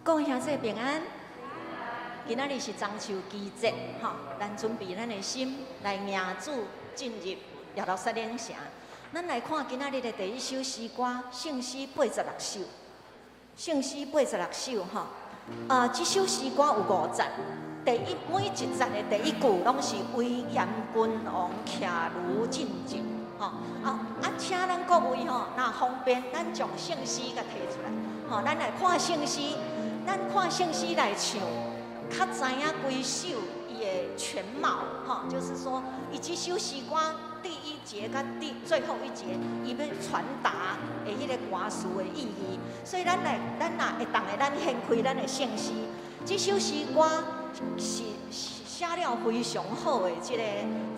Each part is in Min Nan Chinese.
各位兄弟平安，今仔日是中秋佳節，吼，咱準備咱的心來迎主進入耶路撒冷城。咱來看今仔日的第一首詩歌，聖詩八十六首。聖詩八十六首，吼，啊，這首詩歌有五節，第一每一節的第一句攏是威嚴君王騎驢進前，吼，啊啊，請咱各位吼，若方便，咱將聖詩共提出來，吼，咱來看聖詩。咱看聖詩來唱，較知影規首伊的全貌，吼，就是說，伊這首詩歌第一節佮第最後一節，伊欲傳達的彼个歌詞的意義。所以咱來，咱若會當的，咱掀開咱的聖詩，這首詩歌是寫了非常好的這个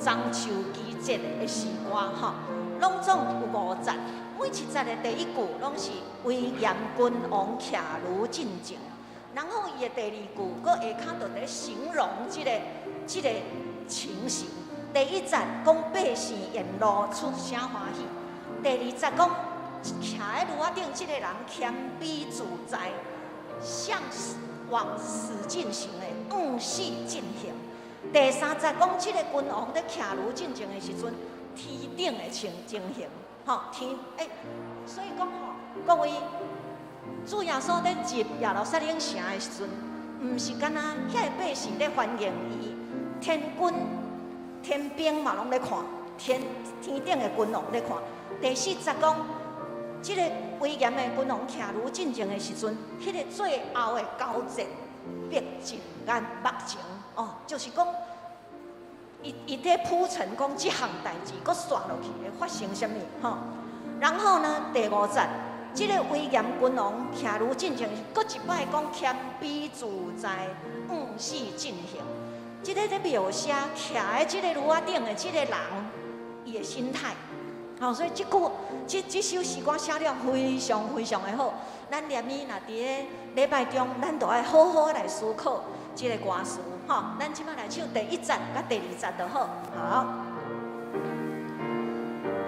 中秋佳節的詩歌，吼，攏總有五節，每一節的第一句攏是威嚴君王騎驢進前。然後伊的第二句，閣下跤就佇形容這个情形。第一節講百姓沿路出聲歡喜，第二節講徛佇驢仔頂這個人謙卑自在，向往死進行的向死進行。第三節講這個君王佇騎驢進前的時陣，天頂的情形，吼天欸，所以講吼，各位。主耶穌佇入耶路撒冷城的時陣，毋是干焦遐个百姓咧歡迎伊，天軍天兵嘛攏咧看，天天頂的君王咧看。第四節講，這個威嚴的君王騎驢進前的時陣，彼個最後的交戰逼近眼目前，哦，就是講，伊伊佇鋪陳講這項代誌，閣紲落去會發生啥物？吼，然後呢，第五節。這个威嚴君王騎驢進前，閣一擺講謙卑自在，向死進行。這个咧描寫騎佇這个驢仔頂的這个人，伊的心態。吼，所以這句這這首詩歌寫了非常非常的好。咱連伊若佇咧禮拜中，咱都愛好好來思考這个歌詞。吼，咱這擺來唱第一節佮第二節就好。好，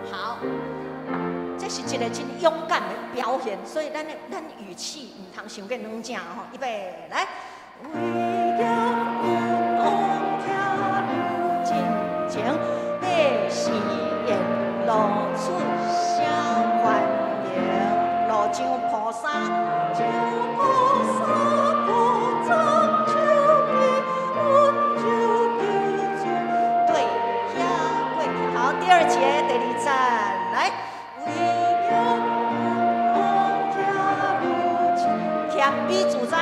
好。這是一個真勇敢的表現，所以咱語氣毋通傷過軟正吼。預備來。威嚴君王騎驢進前，百姓沿路出聲歡迎，路上鋪紗，上鋪紗鋪中秋的溫柔救主，對，遐過去。好，第二節第二節來。威嚴君王騎驢進，謙卑自在，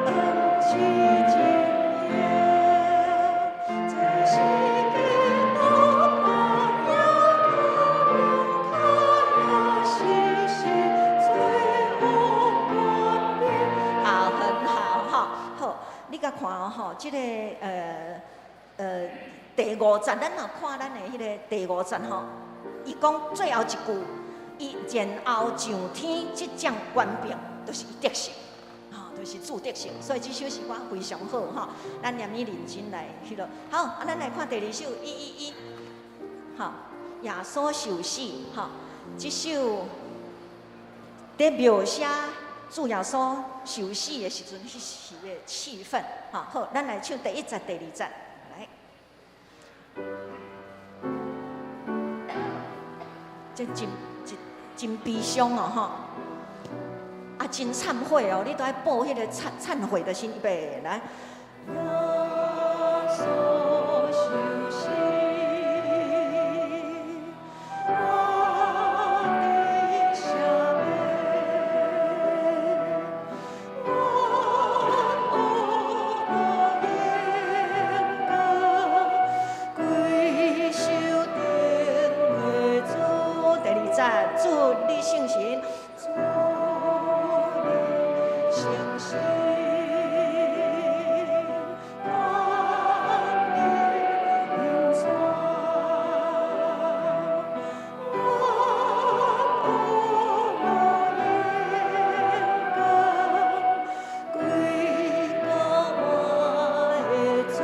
向死進行，這是基督的影，腳也洗洗罪惡權柄。好，很好，哈，好，你共看吼，這个第五節，咱若看咱的彼个第五節吼，伊講最後一句，伊然後上天執掌權柄，就是伊得勝，吼，就是主得勝。所以這首詩歌非常好，吼，咱連伊認真來彼落。好，啊，咱來看第二首一一一，吼，耶穌受死，吼，這首佇描寫主耶穌受死的時陣，彼時的氣氛，吼，好，咱來唱第一節、第二節，來。這真真真悲傷哦，吼！啊，真懺悔哦，你都愛報彼个懺懺悔的心，預備來。耶穌受死，我的赦免，我黑眼光，歸受定的主。第二節，主你聖神，主你聖神，降臨臨在，我黑眼光，歸給我的主。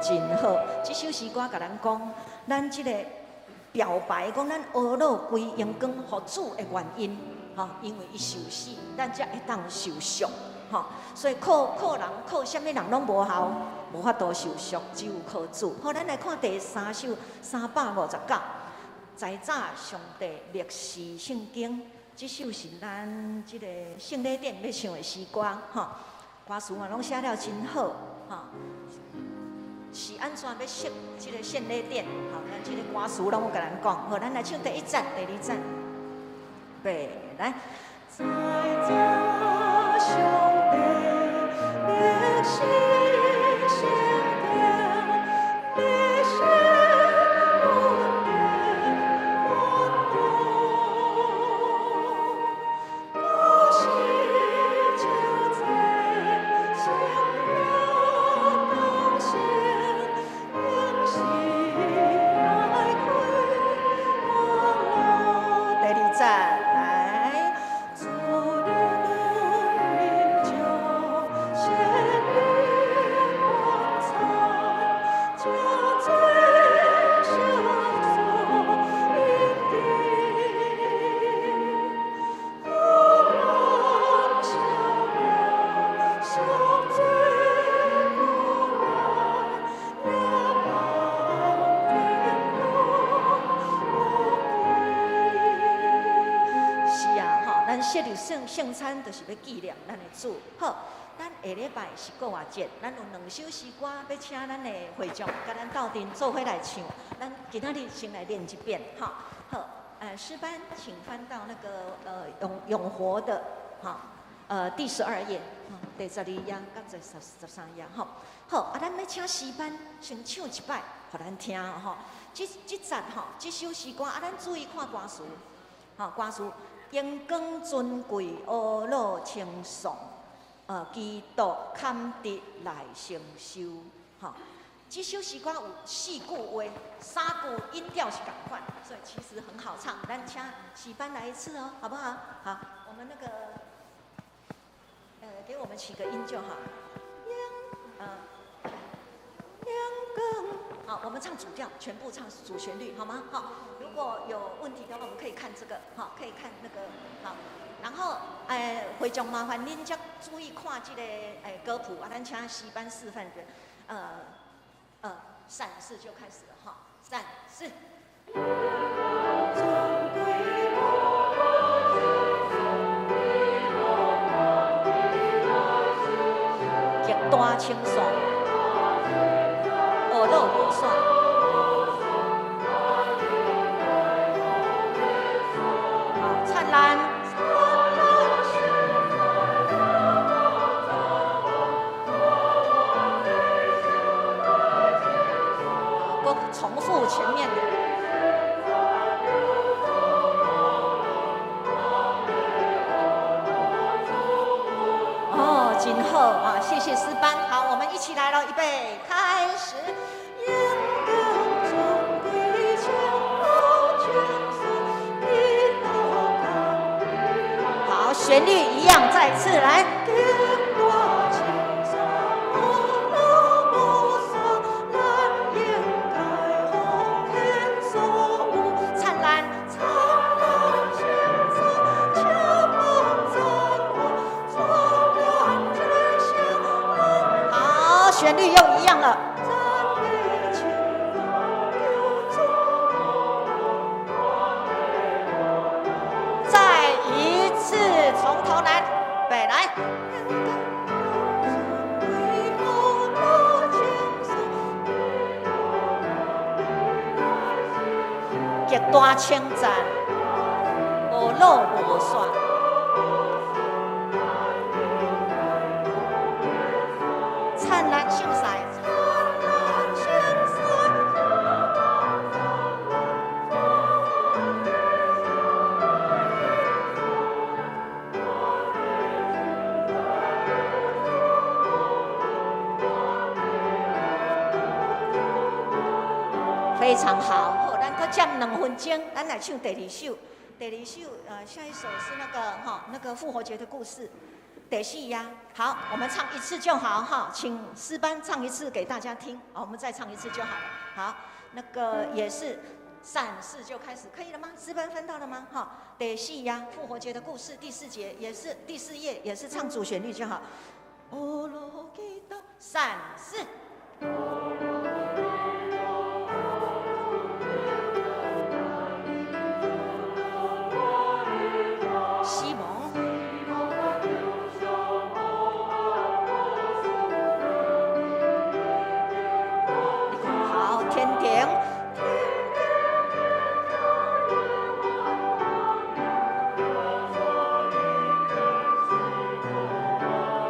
真好，這首詩歌共咱講，咱這个表白講，咱呵咾歸榮光予主的原因，吼，因為伊受死，咱才會當受贖，吼。所以靠靠人靠啥物人攏無效，無法度受贖，只有靠主。好，咱來看第三首359，在早上帝默示聖經，這首是咱這個聖禮典欲唱的詩歌，吼。歌詞嘛攏寫了真好，吼。是按怎欲設這個獻禮典？好，咱這個歌詞攏有共咱講。好，咱來唱第一節、第二節。備來。在這上帝默示聖經，默示恩典感動，都是救濟生命當先，永世來開我路。第二節來，主領民眾獻禮晚餐，將罪赦所應的，何人笑了贖罪苦難，也望天路無是啊，吼，咱設立聖聖餐，就是欲紀念咱的主。好，咱下禮拜是復活節，咱有兩首詩歌欲請咱的會眾共咱鬥陣做伙來唱。咱今仔日先來練一遍，吼。好，詩班請翻到那個永永活的，哈，第12頁，第12頁佮第13頁，吼。好，啊，咱欲請詩班先唱一擺，予咱聽吼。這節吼，這首詩歌，啊，咱注意看歌詞，吼，歌詞。榮光尊貴，呵咾稱頌，基督坎得來承受，吼。這首詩歌有四句話，三句音調是仝款，所以其實很好唱。咱請詩班來一次哦，好不好？好，我們那個，給我們起個音就好。榮光，好，我們唱主調，全部唱主旋律，好嗎？好，如果有問題的話，我們可以看這個，好，可以看那個，好。然後，會眾麻煩恁才注意看這個，歌譜啊，咱請詩班示範的，三四就開始了哈，三四。尊貴極大稱頌，呵咾無煞。好，燦爛。好，重複前面的。哦，真好啊！謝謝詩班。好，我們一起來咯，預備，開始。榮光尊貴稱頌基督坎。好，旋律一樣，再次來。極大稱頌，呵咾無煞，咱應該奉獻所有。燦爛，燦爛稱讚，且望讚我，全咱這生。好，旋律又一樣了。讚美稱救主。再一次，從頭來，備來。榮光尊貴呵咾稱頌，極大稱讚，呵咾無煞。燦爛聖賽，燦爛聖賽。非常好，好，咱閣佔2分鐘，咱來唱第二首。第二首，下一首是那個哈，那個復活節的故事，第四呀。好，我們唱一次就好哈，請詩班唱一次給大家聽。好，我們再唱一次就好了。好，那個也是三四就開始，可以了嗎？詩班分到了嗎？哈，第四呀，復活節的故事第四節也是第四頁，也是唱主旋律就好。三四。西蒙。你看好，天庭。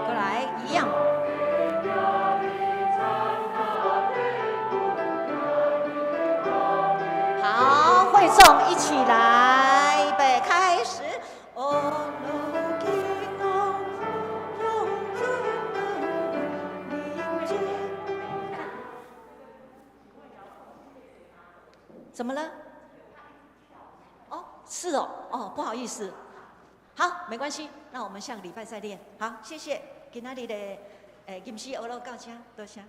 過來，一樣。好，會眾一起來，預備開始。哦，路基督永在臨怎麼了？哦，是哦，哦，不好意思。好，沒關係，那我們下個禮拜再練。好，謝謝。今仔日的吟詩學樂到這，多謝。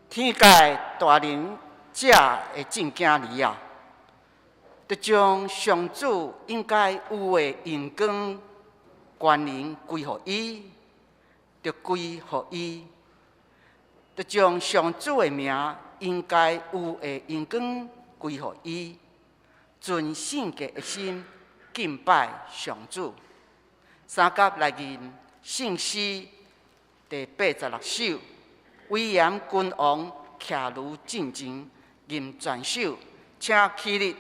天界大能者的正囝兒啊，著將上主應該有的榮光、權能歸予伊，著歸予伊；著將上主的名應該有的榮光歸予伊，存聖潔的心敬拜上主。三甲來吟聖詩第86首。威嚴君王徛如進前，吟全首，請起立。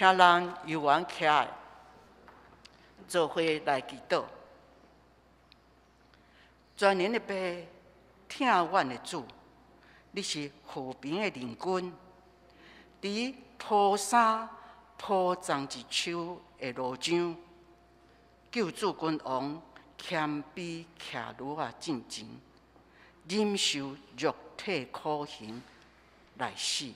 請咱有緣起來，做伙來祈禱。全能的父，疼阮的主，你是和平的領君，佇鋪衫鋪棕一樹的路上，救主君王謙卑徛驢仔進前，忍受肉體苦刑來死。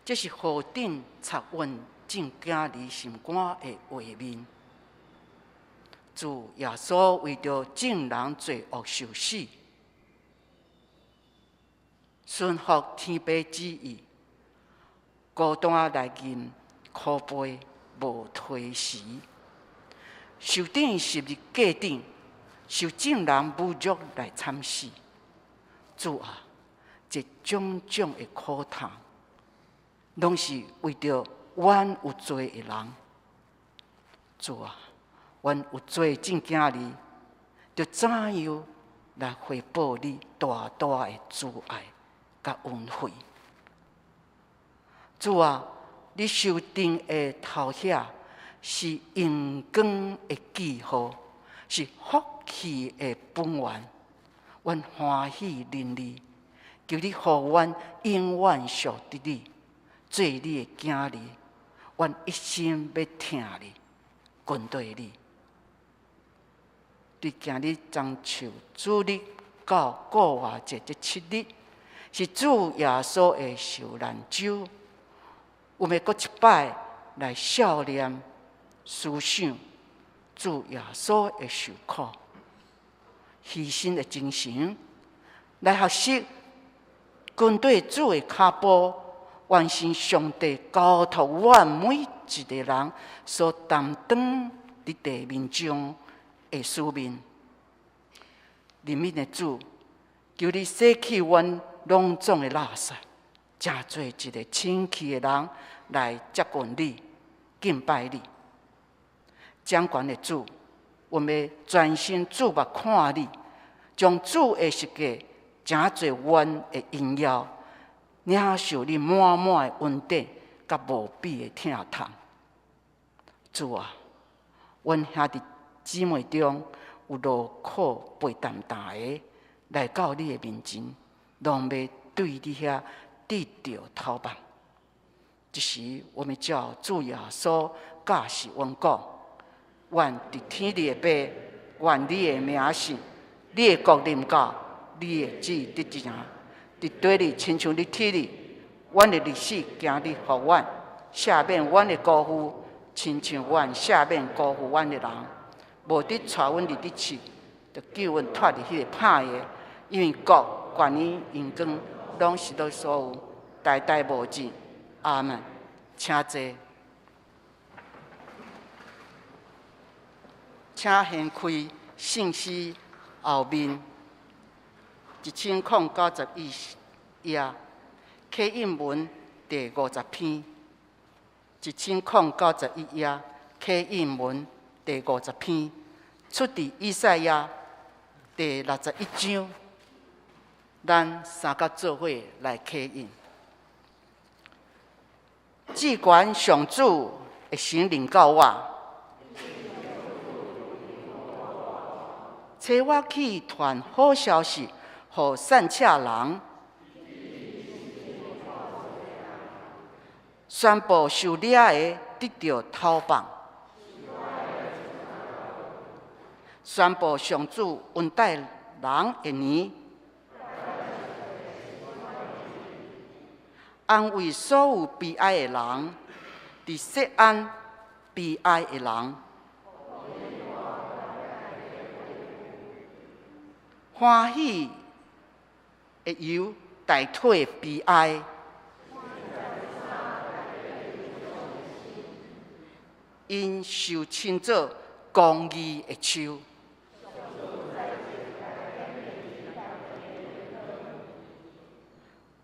這是何等插阮眾囝兒心肝的畫面。主耶穌為著眾人罪惡受死，順服天父旨意，孤單來忍苦杯，無推辭。受釘十字架頂，受眾人侮辱來慘死。主啊，這種種的苦痛，攏是為著阮有罪的人。主啊，阮有罪眾囝兒，著怎樣來回報你大大的慈愛佮恩惠？主啊，你受釘的頭額是榮光的記號，是福氣的本源。阮歡喜認你，求你予阮永遠屬佇你，做你的囝兒。阮一心欲疼你，跟隨你。對今日棕樹主日到復活節這7日，是主耶穌的受難週。有欲閣一擺來數念思想主耶穌的受苦、犧牲的精神，來學習跟隨主的跤步，完成上帝交託阮每一个人所擔當佇地面上的使命。憐憫的主，求你洗去阮攏總的垃圾，成做一个清氣的人來接近你、敬拜你。掌權的主，阮欲專心注目看你，將主的十架成做阮的榮耀，領受你滿滿的恩典佮無比的疼痛。主啊，阮兄弟姊妹中有勞苦背擔擔的，來到你的面前，攏欲對你遐得著透放。這時，我們照主耶穌教示阮講：阮佇天裡的父，願你的名聖，你的國臨到，你的旨意得行，佇地裡親像佇天裡。阮的日子今日予阮，赦免阮的辜負，親像阮赦免辜負阮的人。無得帶阮入去試，著救阮脫離彼个歹的。因為國、權勢、榮光，攏是你所有，代代無盡。阿門。請坐。請掀開聖詩後面1091頁，啟應文第50篇。1091頁，啟應文第50篇，出佇以賽亞第61章。咱三甲做伙來啟應。至懸上主的神臨到我，差我去傳好消息予散赤人，宣布受掠的得著透放，宣布上主恩待人的年，安慰所有悲哀的人，佇錫安悲哀的人，歡喜的油代替悲哀，𪜶受稱做公義的樹。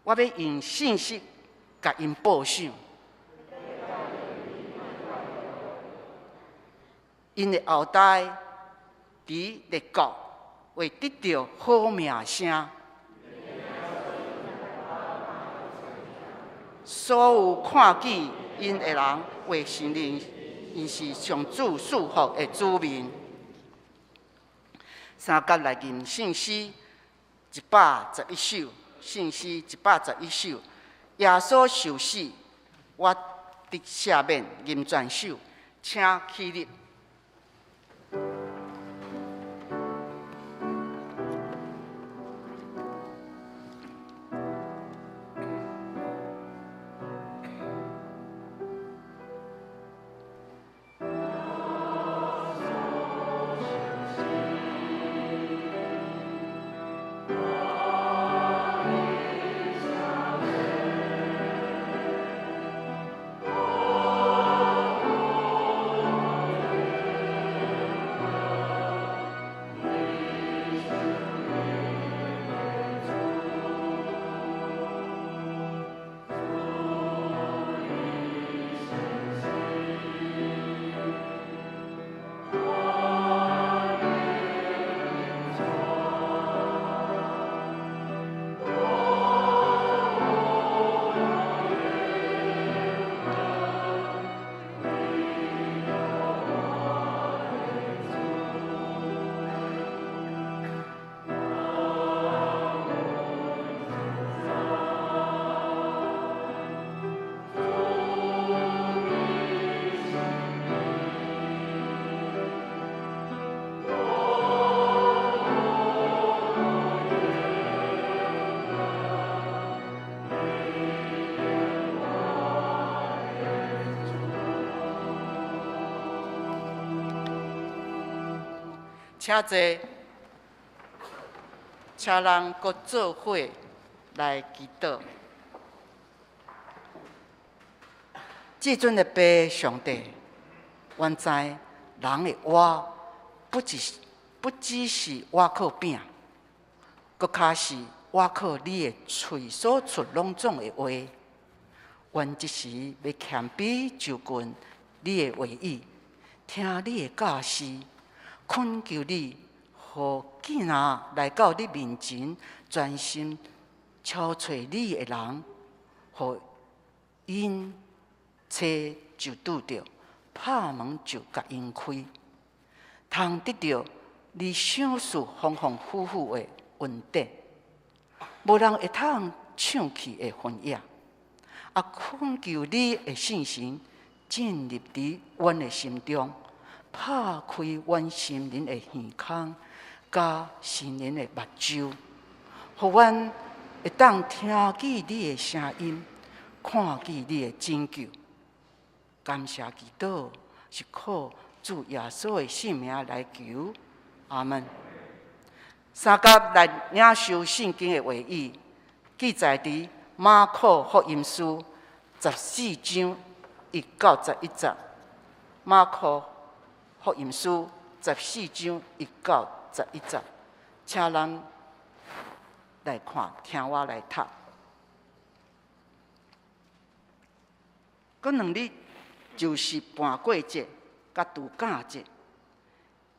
我欲用信實共𪜶報賞，𪜶的後代佇列國會得著好名聲。所有看見𪜶的人，會承認𪜶是上主賜福的子民。三甲來吟聖詩111首，聖詩111首。耶穌受死，我得赦免，吟全首，請起立。請坐，請咱閣做伙來祈禱。至尊的父上帝，阮知人的活不只是倚靠餅，閣較是倚靠你的喙所出攏總的話。阮這時欲謙卑就近你的話語，聽你的教示。懇求你，予囝仔來到你面前，專心敲揣你的人，予𪜶揣就拄著，拍門就共𪜶開，通得著你賞賜豐豐富富的恩典，無人會通搶去的分野。啊，懇求你的聖神進入佇阮的心中。拍開阮心靈的耳孔，佮心靈的目睭，予阮會當聽見你的聲音，看見你的拯救。感謝祈禱，是靠主耶穌的聖名來求，阿們。三甲來領受聖經的話語，記載佇馬可福音書14章1到11節。馬可福音書14章1到11節，請咱來看，聽我來讀。閣兩日就是盤過節佮度假節，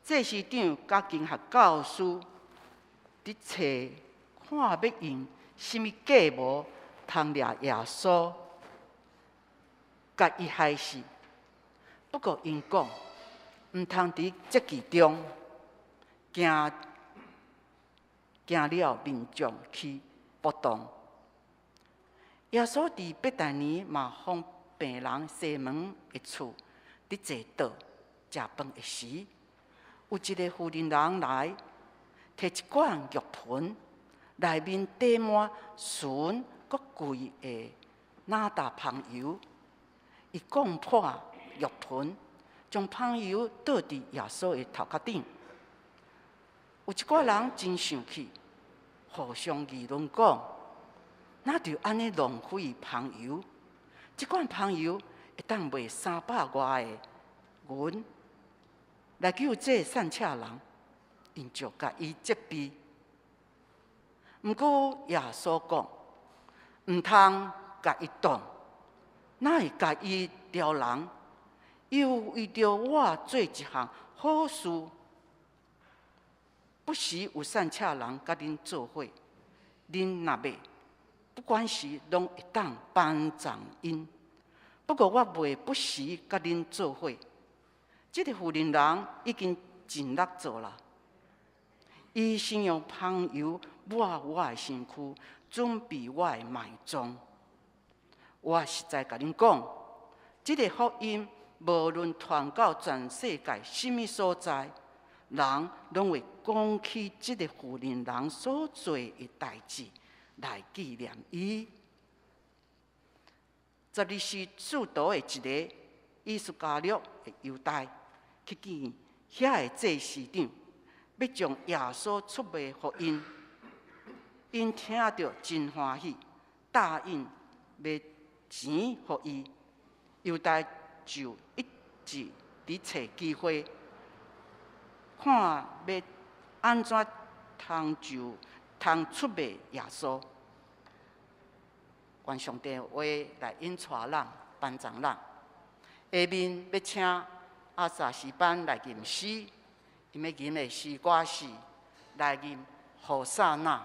祭司長佮經學教師佇揣看欲用啥物計謀通掠耶穌，共伊害死。不過𪜶講，毋通佇節期中，驚驚了民眾起波動。耶穌佇伯大尼麻風病人西門的厝佇坐桌食飯的時，有一个婦人人來，提一罐玉盆，內面貯滿純閣貴的哪噠香油，伊摃破玉盆，將香油倒佇耶穌的頭殼頂。有一寡人真生氣，互相議論講：哪著按呢浪費香油？這罐香油會當賣300外个銀來救這散赤人，𪜶就共伊責備。毋過耶穌講：毋通共伊動，哪會共伊刁人？伊有為著我做一項好事，不時有散赤人佮恁做伙，恁若欲不管時攏會當幫助𪜶。不過我袂不時佮恁做伙。這个婦人人已經盡力做啦，伊先用香油抹我的身軀，準備我的埋葬。我實在共恁講，這个福音無論傳到全世界啥物所在，人攏會講起這个婦人人所做的代誌來紀念伊。12使徒的一个伊斯加略的猶大去見遐个祭司長，欲將耶穌出賣予𪜶。𪜶聽著真歡喜，答應賣錢予伊。猶大就一直佇揣機會，看欲按怎通就通出賣耶穌。願上帝的話來引帶咱、幫助咱。下面欲請阿薩詩班來吟詩，𪜶欲吟的詩歌是來吟和散那。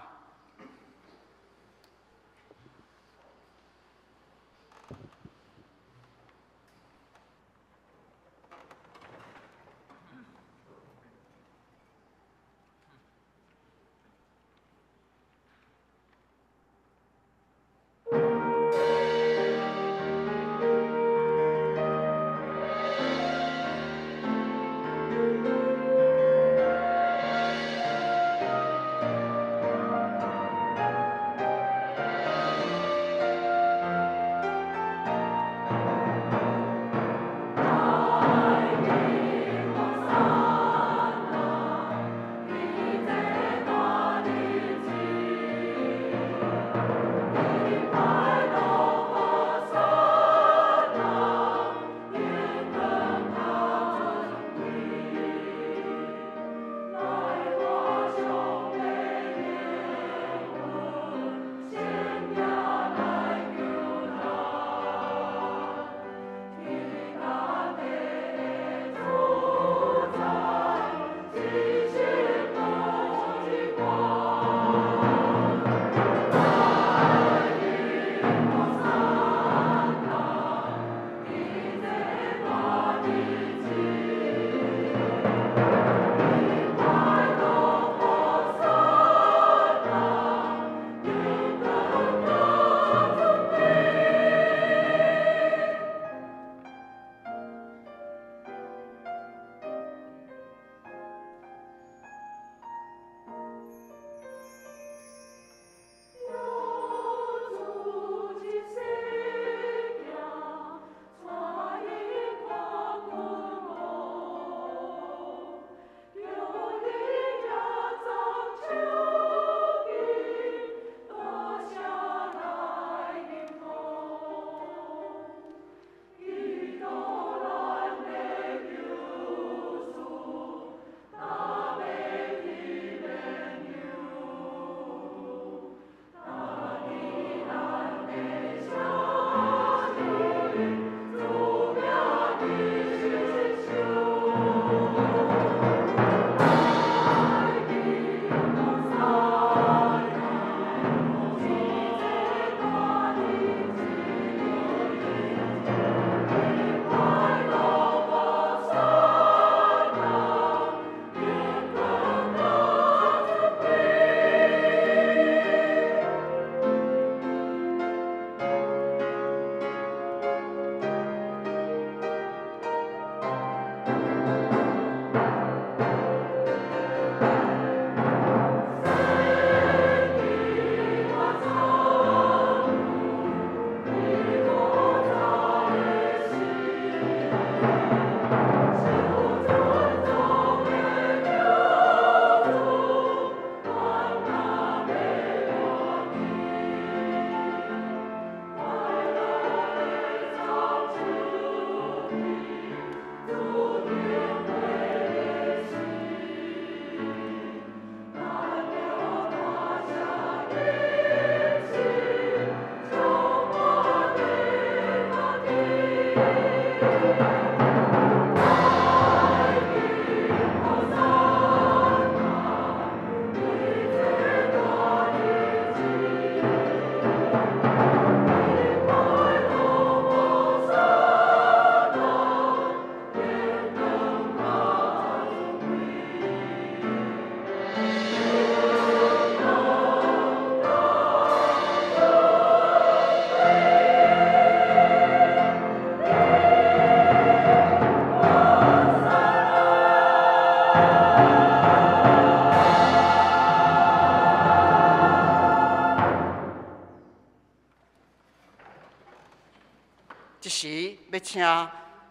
時欲請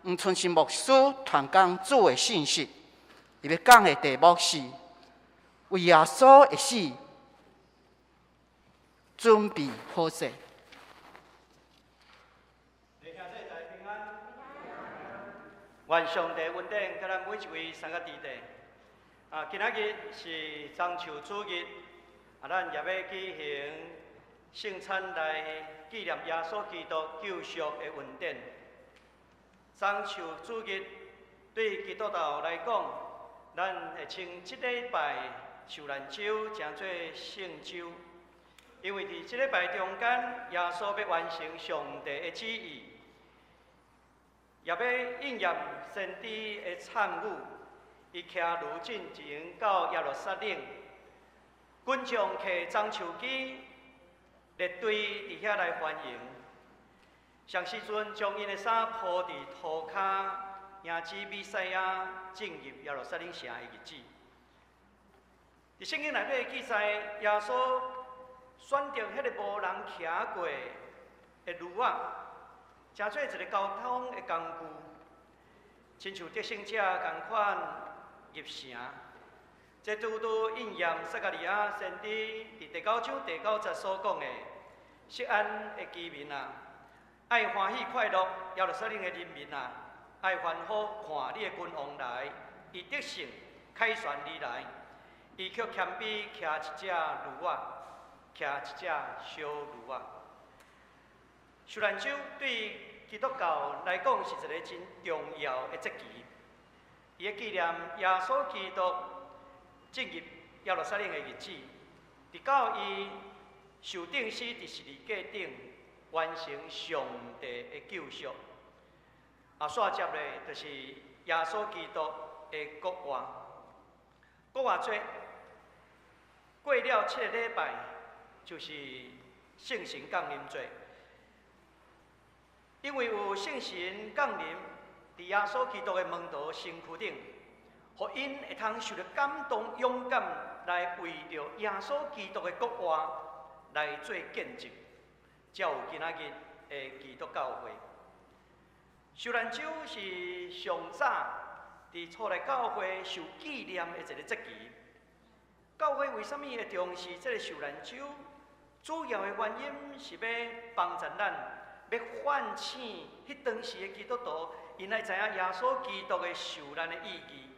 黃春新牧師傳講主的信息。伊欲講的題目是為耶穌的死準備好勢。弟兄姊妹平安，願上帝恩典，佮咱每一位三個弟弟。啊，今仔日是棕樹主日，啊，咱也欲舉行聖餐來紀念耶穌基督救贖的恩典。棕樹主日對基督徒來講，咱會稱這禮拜受難週稱做聖週，因為佇這禮拜中間，耶穌欲完成上帝的旨意，也欲應驗先知的讖語，伊騎驢進前到耶路撒冷，群眾提棕樹枝列隊佇遐來歡迎。上時陣將𪜶的衫鋪佇塗跤，迎接彌賽亞進入耶路撒冷城的日子。佇聖經內底記載，耶穌選擇彼个無人騎過的驢仔，成做一个交通的工具，親像得勝者仝款入城。這拄拄應驗撒迦利亞先知佇第九章第九節所講的：錫安的居民啊，愛歡喜快樂；耶路撒冷的人民啊，愛歡呼，看你的君王來，伊得勝，凱旋而來，伊卻謙卑騎一隻驢仔，騎一隻小驢仔。受難週對基督教來講是一个真重要的節期，伊會紀念耶穌基督進入耶路撒冷的日子，直到伊受釘死佇十字架頂，完成上帝的救贖。啊，煞接咧就是耶穌基督的復活。復活節過了7個禮拜，就是聖神降臨節。因為有聖神降臨佇耶穌基督的門徒身軀頂，予𪜶會通受著感動、勇敢來為著耶穌基督的復活來做見證，才有今仔日的基督教會。受難週是上早佇初代教會受紀念的一个節期。教會為啥物會重視這个受難週？主要的原因是欲幫助咱，欲喚醒彼當時的基督徒，𪜶來知影耶穌基督的受難的意義。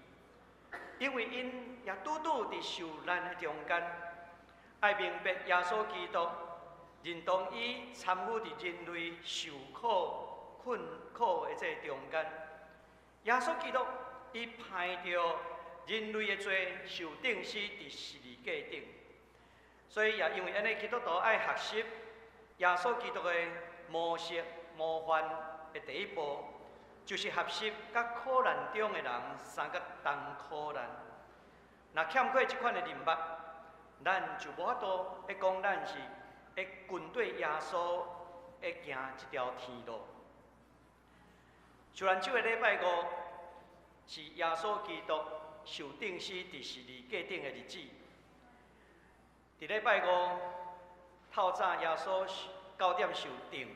因為𪜶也拄拄佇受難的中間，愛明白耶穌基督認同伊參與佇人類受苦困苦的這个中間。耶穌基督伊背著人類的罪受釘死佇十字架頂，所以也因為按呢，基督徒愛學習耶穌基督的模式模範的第一步，就是學習佮苦難中的人相佮同苦難。若欠缺這款的認捌，咱就無法度會講咱是會跟綴耶穌會行這條天路。受難週的禮拜五是耶穌基督受釘死佇十字架頂的日子。佇禮拜五透早耶穌9點受釘，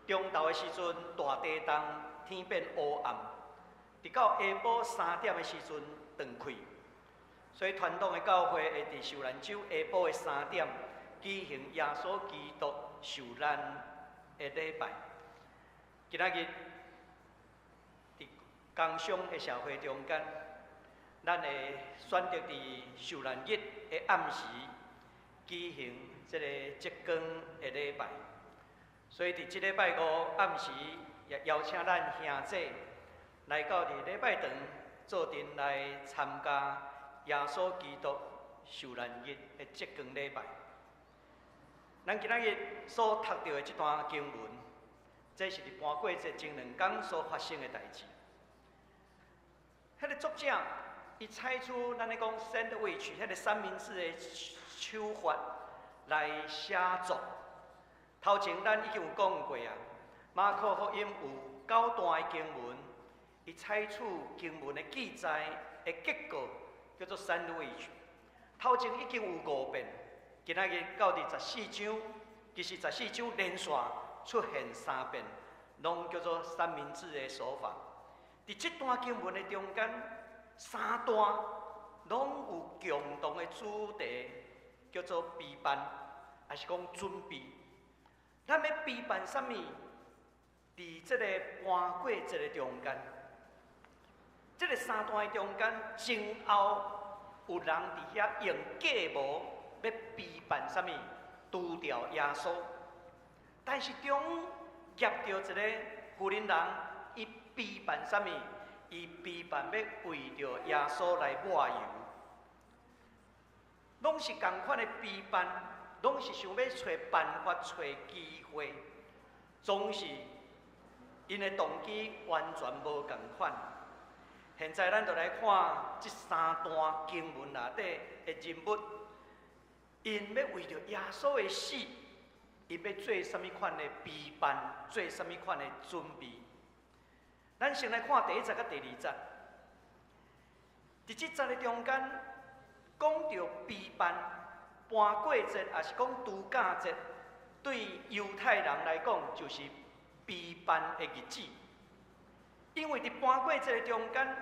中晝的時陣大地動，天變烏暗，直到下晡3點的時陣斷氣。所以傳統的教會會佇受難週下晡的三點舉行耶穌基督受難的禮拜。今仔日佇工商的社會中間，咱會選擇佇受難日的暗時舉行這个燭光的禮拜。所以佇這禮拜五暗時，也邀請咱兄弟來到佇禮拜堂做陣來參加耶穌基督受難日的燭光禮拜。咱今仔日所讀著的這段經文，這是佇盤過節前兩工所發生的代誌。彼个作者，伊採取咱咧講 sandwich，彼个三明治的手法來寫作。頭前咱已經有講過啊，馬可福音有九段的經文，伊採取經文的記載的結構叫做 sandwich。頭前已經有五遍，今仔日到佇十四章，其實十四章連續出現三遍，攏叫做三明治的手法。佇這段經文的中間，三段攏有共同的主題，叫做備辦，抑是講準備。咱欲備辦啥物？佇這個盤過節的中間，這個三段的中間，前後有人佇遐用計謀欲備辦啥物，除掉耶穌。但是中夾著一個婦人人，伊備辦啥物？伊備辦欲為著耶穌來抹油，攏是仝款的備辦，攏是想欲揣辦法、揣機會，總是𪜶的動機完全無仝款。現在咱就來看這三段經文內底的人物，𪜶欲為著耶穌的死，𪜶欲做啥物款的備辦，做啥物款的準備。咱先來看第一節佮第二節。佇這節的中間，講著備辦盤過節，抑是講度假節，對猶太人來講就是備辦的日子。因為佇盤過節的中間，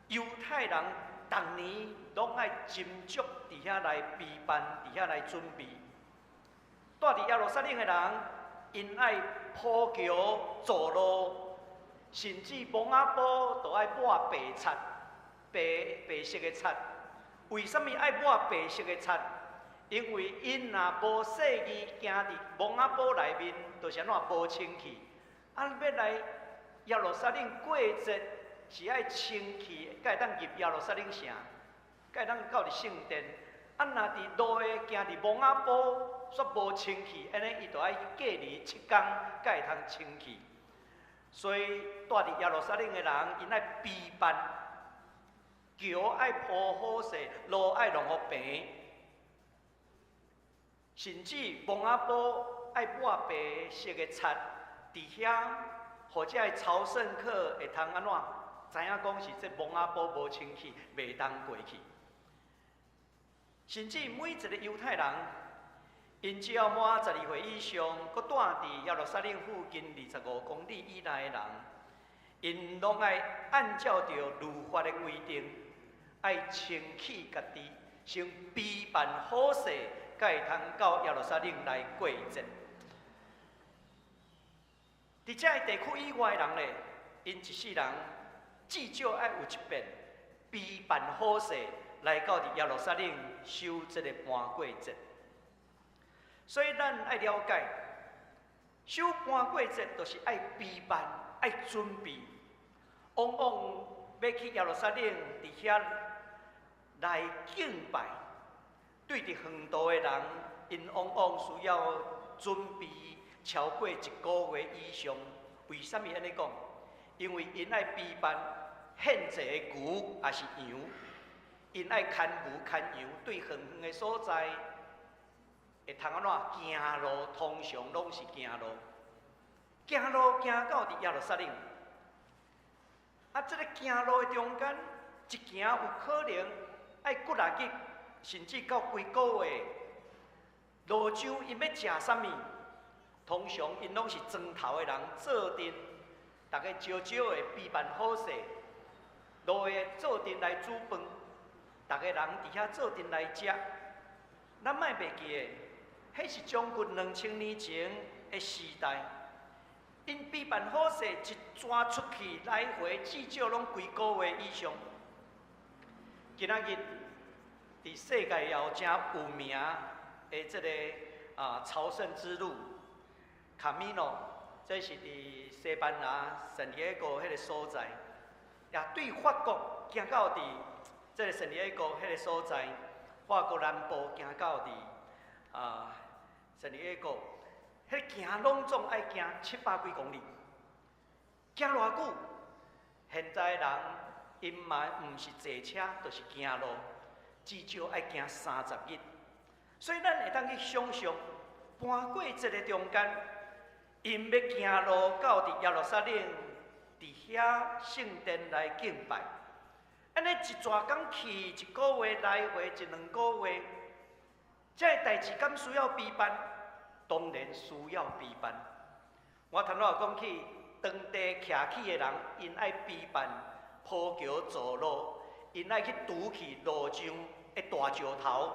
猶太人逐年攏愛斟酌佇遐來備辦，佇遐來準備。住佇耶路撒冷的人，𪜶愛鋪橋造路。甚至墓仔埔都愛抹白漆，白白色的漆。為啥物愛抹白色的漆？因為𪜶若無細膩行佇墓仔埔內面，就是按怎無清氣。啊，欲來耶路撒冷過節，是愛清氣，才會當入耶路撒冷城，才會當到佇聖殿。啊，若佇路的行佇墓仔埔，煞無清氣，按呢伊就愛隔離7工，才會通清氣。所以住佇耶路撒冷的人，𪜶愛備辦，橋愛鋪好勢，路愛弄予平，甚至墓仔埔愛抹白色的漆，佇遐，予這个朝聖客會通按怎？知影講是這墓仔埔無清氣，袂當過去。甚至每一個猶太人，𪜶只要滿12歲以上，閣住佇耶路撒冷附近25公里以內的人，𪜶攏愛按照著律法的規定，愛清氣家己，先備辦好勢，才會通到耶路撒冷來過節。佇這个地區以外的人咧，𪜶一世人至少愛有一遍備辦好勢，來到佇耶路撒冷守這个盤過節。所以咱愛了解，守盤過節就是愛備辦、愛準備。往往欲去耶路撒冷佇遐來敬拜，對佇遠途的人，𪜶往往需要準備超過一個月以上。為啥物按呢講？因為𪜶愛備辦獻祭的牛抑是羊，𪜶愛牽牛牽羊對遠遠的所在。會通按怎行路？通常攏是行路，行路行到佇耶路撒冷。啊，這个行路的中間，一行有可能愛幾若日，甚至到幾個月。路上𪜶欲食啥物？通常𪜶攏是庄頭的人做陣，逐家少少的備辦好勢，路的做陣來煮飯，逐家人佇遐做陣來食。咱莫袂記得，彼是將近2000年前的時代，𪜶備辦好勢，一逝出去來回至少攏幾個月以上。今仔日佇世界也有誠有名的這个朝聖之路，卡米諾，這是佇西班牙聖地亞哥彼个所在，也對法國行到佇這个聖地亞哥彼个所在，法國南部行到佇聖地亞哥，彼行攏總愛行700幾公里，行偌久？現在人𪜶嘛毋是坐車，就是行路，至少愛行30日。所以咱會當去想象，盤過節的中間，𪜶欲行路到佇耶路撒冷，佇遐聖殿來敬拜。按呢一逝工去一個月，來回一兩個月，這个代誌敢需要備辦？當然需要備辦。我頭拄仔講起，當地徛起的人，𪜶愛備辦鋪橋造路，𪜶愛去除去路上的大石頭，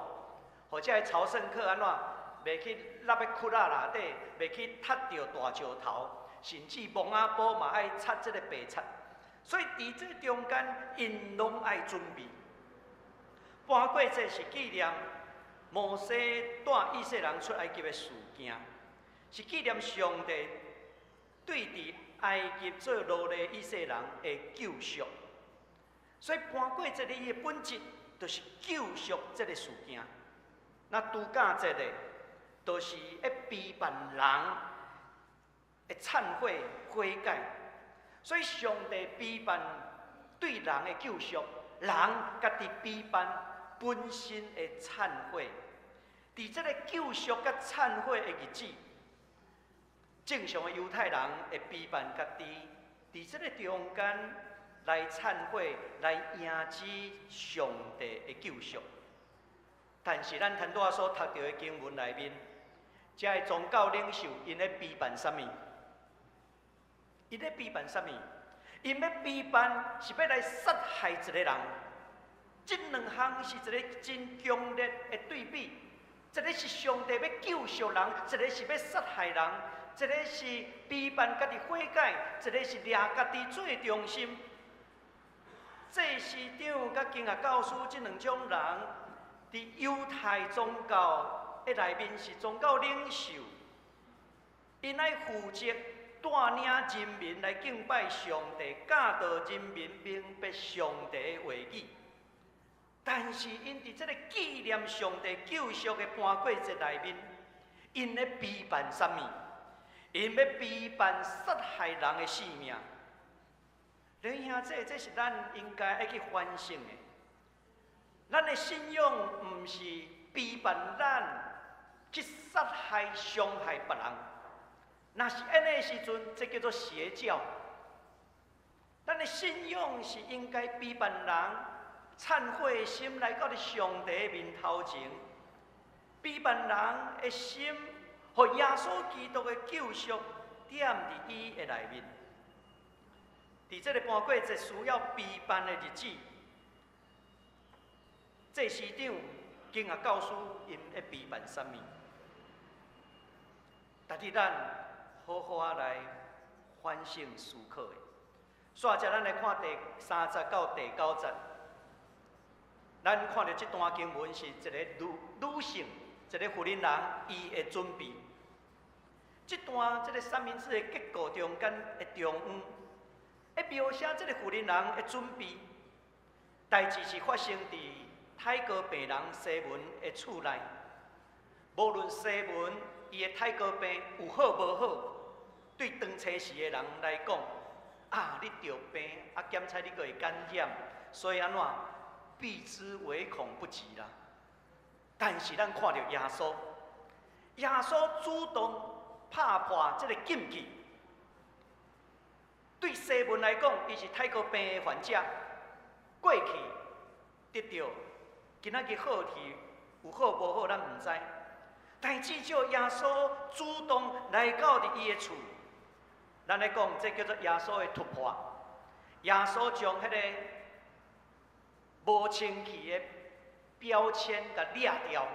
予這个朝聖客按怎袂去落咧窟仔內底，袂去踢著大石頭，甚至墓仔埔嘛愛擦這个白漆。所以佇這中間，𪜶攏愛準備。盤過節是紀念摩西帶以色列人出埃及的事件，是紀念上帝對佇埃及做奴隸以色列人的救贖。所以盤過節伊的本質就是救贖這个事件。那度假節呢，就是欲陪伴人的懺悔悔改。所以上帝陪伴對人的救贖，人家己陪伴本身的懺悔。佇這个救贖佮懺悔的日子，正常的猶太人會陪伴家己，佇這个中間來懺悔，來迎接上帝的救贖。但是咱頭拄仔所讀著的經文內面，這个宗教領袖𪜶咧陪伴啥物？𪜶咧陪伴啥物？𪜶欲陪伴是欲來殺害一個人。這兩項是一個真強烈的對比。一個是上帝欲救贖人，一個是欲殺害人。一個是陪伴家己悔改，一個是掠家己做中心。祭司長佮經學教師這兩種人，佇猶太宗教的內面是宗教領袖，𪜶愛負責帶領人民來敬拜上帝，教導人民明白上帝的話語。但是𪜶佇這个紀念上帝救贖的盤過節內面，𪜶咧陪伴啥物？𪜶欲陪伴殺害人的性命。弟兄姊，這是咱應該愛去反省的。咱的信仰毋是陪伴咱去殺害、傷害別人。若是按呢時陣，這叫做邪教。咱的信仰是應該陪伴人懺悔的心來到佇上帝面頭前，陪伴人的心，予耶穌基督的救贖踮佇伊的內面。佇這个盤過節需要陪伴的日子，祭司長、經學教師𪜶欲陪伴啥物？值得咱好好仔來反省思考的。煞接咱來看第三節到第九節，咱看著這段經文是一个女女性，一个婦人人伊的準備。這段這个三明治的結構中間的中央，會描寫這个婦人人的準備。代誌是發生佇泰國病人西門的厝內。無論西門伊的泰國病有好無好，對當初時的人來講，啊，你著病啊，檢測你閣會感染，所以按怎避之唯恐不及啦。但是咱看著耶穌，耶穌主動拍破這个禁忌。對西門來講，伊是泰國病的患者，過去得著，今仔日好去有好無好，咱毋知。但至少耶穌主動來到佇伊的厝，咱來講，這叫做耶穌的突破。耶穌將彼个無清氣的標籤共掠掉。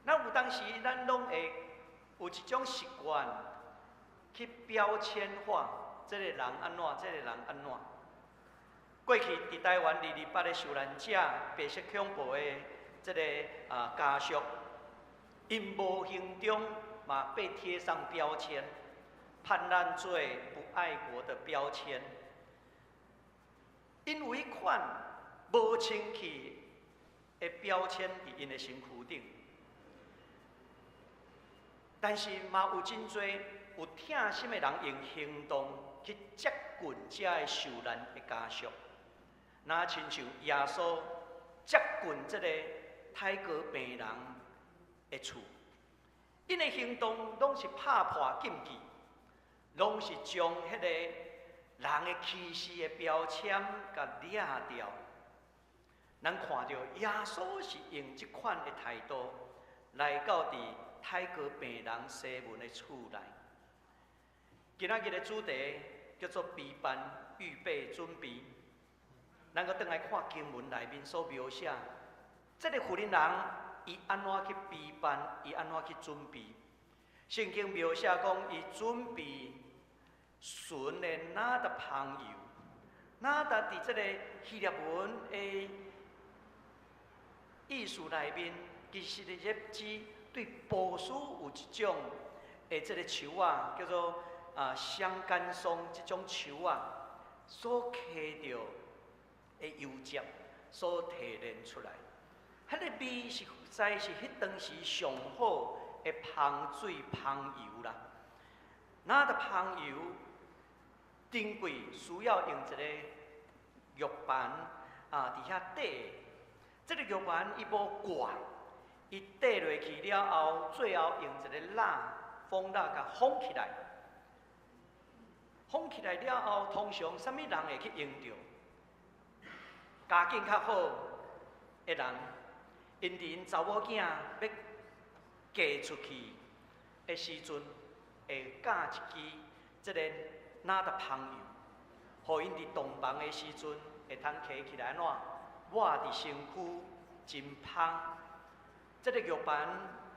咱有當時，咱攏會有一種習慣去標籤化，這个人按怎，這个人按怎。過去佇台灣二二八的受難者，白色恐怖的這个家屬，𪜶無形中嘛被貼上標籤，叛亂罪、不愛國的標籤。因為彼款無清氣的標籤佇𪜶的身軀頂，但是嘛有真濟有疼心的人用行動去接近這个受難的家屬，若親像耶穌接近這个泰國病人的厝，𪜶的行動攏是拍破禁忌，攏是將彼個人的歧視的標籤共掠掉。咱看著耶穌是用這款的態度來到佇泰國病人西門的厝內。今仔日的主題叫做備辦、預備、準備。咱閣轉來看經文內面所描寫，這个婦人人伊按怎去備辦，伊按怎去準備。聖經描寫講，伊準備純的哪噠香油，哪噠佇這个希臘文的意思內面，其實咧指對波斯有一種的這个樹仔，叫做香干松這種樹仔所揢著的油汁所提煉出來，彼个味實在是彼當時上好的芳水芳油啦。哪噠芳油珍貴，需要用一個玉盤佇遐綴。這个玉盤伊無蓋，伊綴落去了後，最後用一个蠟封蠟共封起來。封起來了後，通常啥物人會去用著？家境較好的人，𪜶佇𪜶查某囝欲嫁出去的時陣，會佮一支這个哪噠芳油，予𪜶佇洞房的時陣會通提起來按怎抹佇身軀真芳。這个玉盤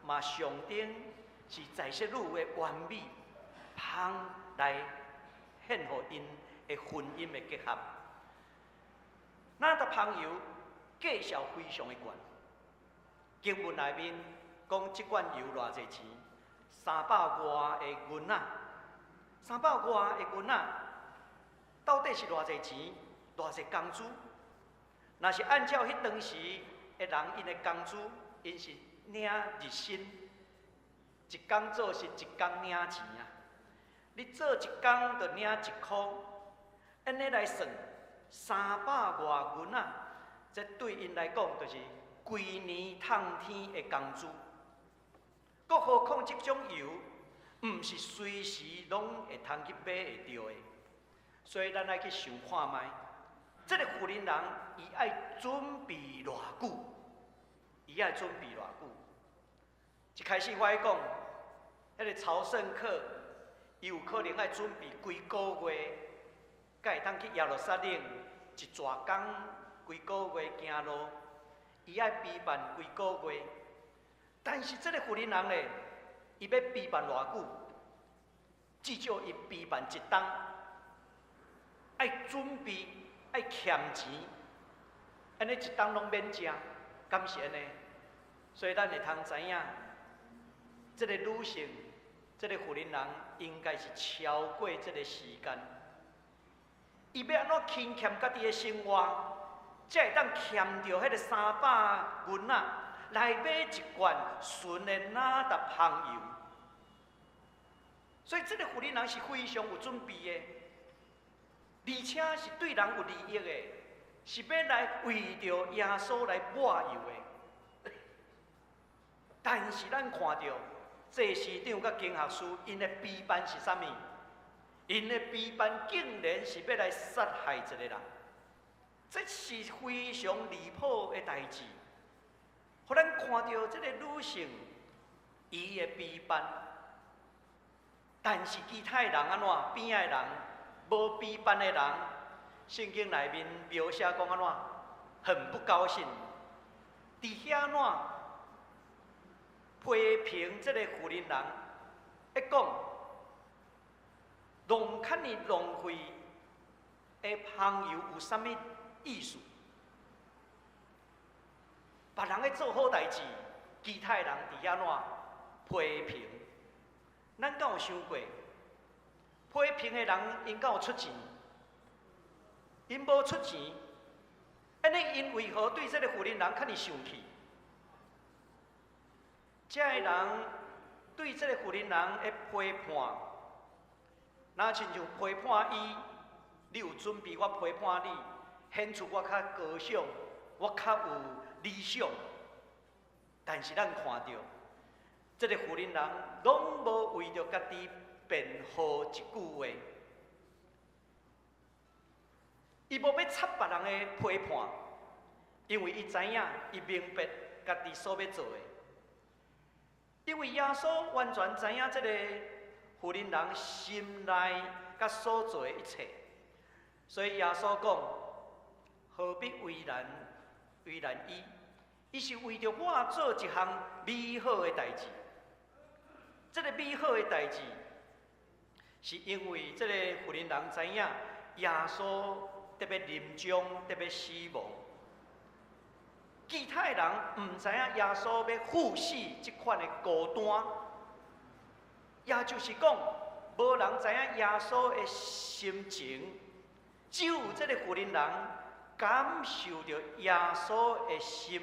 嘛象徵是在世女的完美芳來獻予𪜶的婚姻的結合。哪噠芳油價數非常的懸，經文內面講這罐油偌濟錢？300外的銀仔，300外的銀仔，到底是偌濟錢？偌濟工資？若是按照彼當時的人，𪜶的工資，𪜶是領日薪，一工做是一工領錢啊！你做一工就領1箍，按呢來算，300外銀仔，這對𪜶來講就是規年透天的工資。閣何況這種油，毋是隨時攏會通去買會著的，所以咱愛去想看覓，這个婦人人伊愛準備偌久？伊愛準備偌久？一開始我愛講，彼个朝聖客，伊有可能愛準備規个月，才會通去耶路撒冷一逝工，規个月行路，伊愛備辦規个月。但是這个婦人人咧，伊欲備辦偌久？至少伊備辦一冬，愛準備，愛儉錢，按呢一冬攏免食，敢是按呢？所以咱會通知影，這个女性，這个婦人人應該是超過這个時間。伊欲按怎勤儉家己的生活，才會當儉著彼个300銀仔來買一罐純的哪噠芳油。所以這个婦人人是非常有準備的，而且是對人有利益的，是欲來為著耶穌來抹油的。但是咱看著祭司長佮經學師，𪜶的備辦是啥物？𪜶的備辦竟然是欲來殺害一个人，這是非常離譜的代誌。予咱看著這个女性，伊的備辦，但是其他的人按怎？邊仔的人，無備辦的人，聖經內面描寫講按怎？很不高興，佇遐按怎批評這个婦人人，一講弄較爾浪費的芳油有啥物意思？別人咧做好代誌，其他的人佇遐按怎批評？咱敢有想過，批評的人𪜶敢有出錢？𪜶無出錢，按呢𪜶為何對這个婦人人較爾生氣？這个人對這个婦人人的批判，若親像批判伊，你有準備，我批判你，顯出我較高尚，我較有理想。但是咱看著，這个婦人人攏無為著家己辯護一句話，伊無欲插別人的批判，因為伊知影，伊明白家己所欲做的。因為耶穌完全知影這个婦人人心內佮所做的一切。所以耶穌講：何必為難為難伊？伊是為著我做一項美好的代誌。這个美好的代誌，是因為這个婦人人知影耶穌得欲臨終，得欲死亡。其他的人毋知影耶穌欲赴死這款的孤單，也就是講，無人知影耶穌的心情，只有這个婦人人感受著耶穌的心。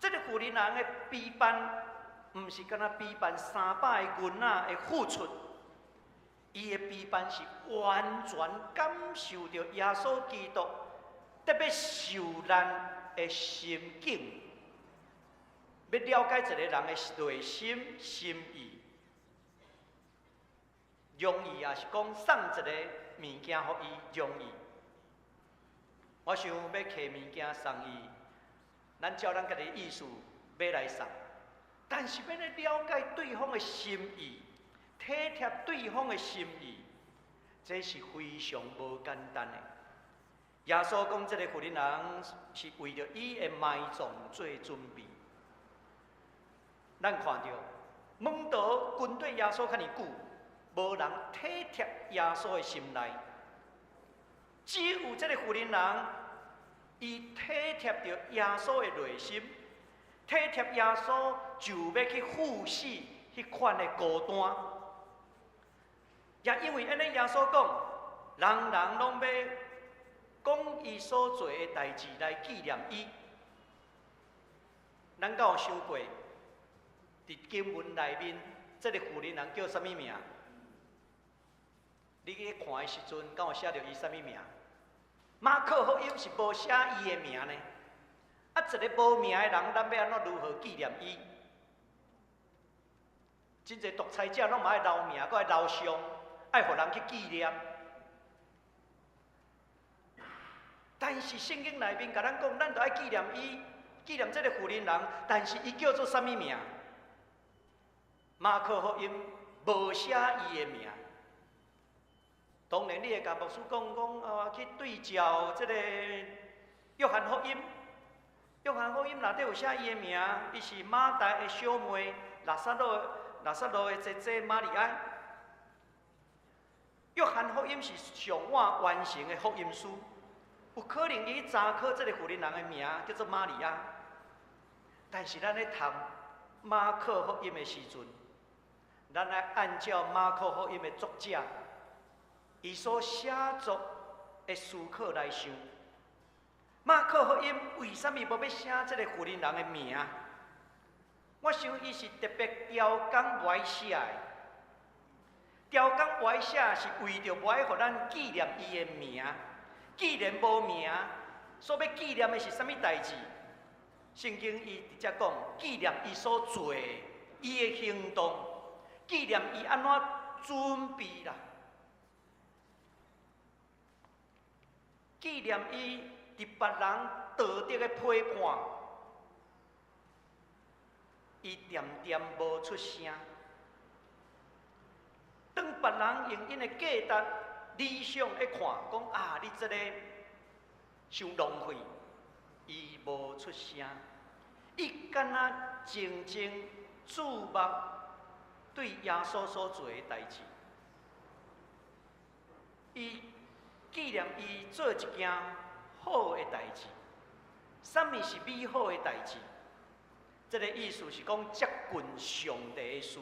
這个婦人人的陪伴，毋是干焦陪伴300个銀仔的付出，伊的陪伴是完全感受著耶穌基督得欲受難的心境，欲了解一个人的內心心意，容易，抑是講送一个物件予伊容易。我想欲提物件送伊，咱照咱家己意思買來送，但是欲來了解對方的心意，體貼對方的心意，這是非常無簡單的。耶穌講，這个婦人人是為著伊的埋葬做準備。咱看著門徒跟綴耶穌較爾久，無人體貼耶穌的心內，只有這个婦人人，伊體貼著耶穌的內心，體貼耶穌就欲去赴死彼款的孤單。也因為按呢，耶穌講，人人攏欲講伊所做的代誌來紀念伊。咱敢有想過，佇經文內面，這个婦人人叫啥物名？你去看的時陣，敢有寫著伊啥物名？馬可福音是無寫伊的名呢。啊，一个無名的人，咱欲按怎如何紀念伊？真濟獨裁者攏嘛愛留名，閣愛留相，愛予人去紀念。但是聖經內面共咱講，咱著愛紀念伊，紀念這个婦人人。但是伊叫做啥物名？馬可福音無寫伊的名。當然，你會共牧師講講啊，去對照這个約翰福音。約翰福音內底有寫伊的名，伊是馬大的小妹，拉撒路拉撒路的姐姐瑪利亞。約翰福音是上晚完成的福音書，有可能伊查考這个婦人人的名叫做瑪利亞，但是咱咧讀馬可福音的時陣，咱愛按照馬可福音的作者伊所寫作的思考來想。馬可福音為啥物無欲寫這个婦人人的名？我想伊是特別刁工無愛寫的。刁工無愛寫是為著無愛予咱紀念伊的名。既然無名，所欲紀念的是啥物代誌？聖經伊直接講，紀念伊所做的，伊的行動，紀念伊按怎準備啦，紀念伊佇別人道德的批判，伊恬恬無出聲。當別人用𪜶的價值理想來看，講啊，你這个傷浪費，伊無出聲，伊敢若靜靜注目對耶穌所做的代誌，伊紀念伊做一件好的代誌。啥物是美好的代誌？這个意思是講接近上帝的事，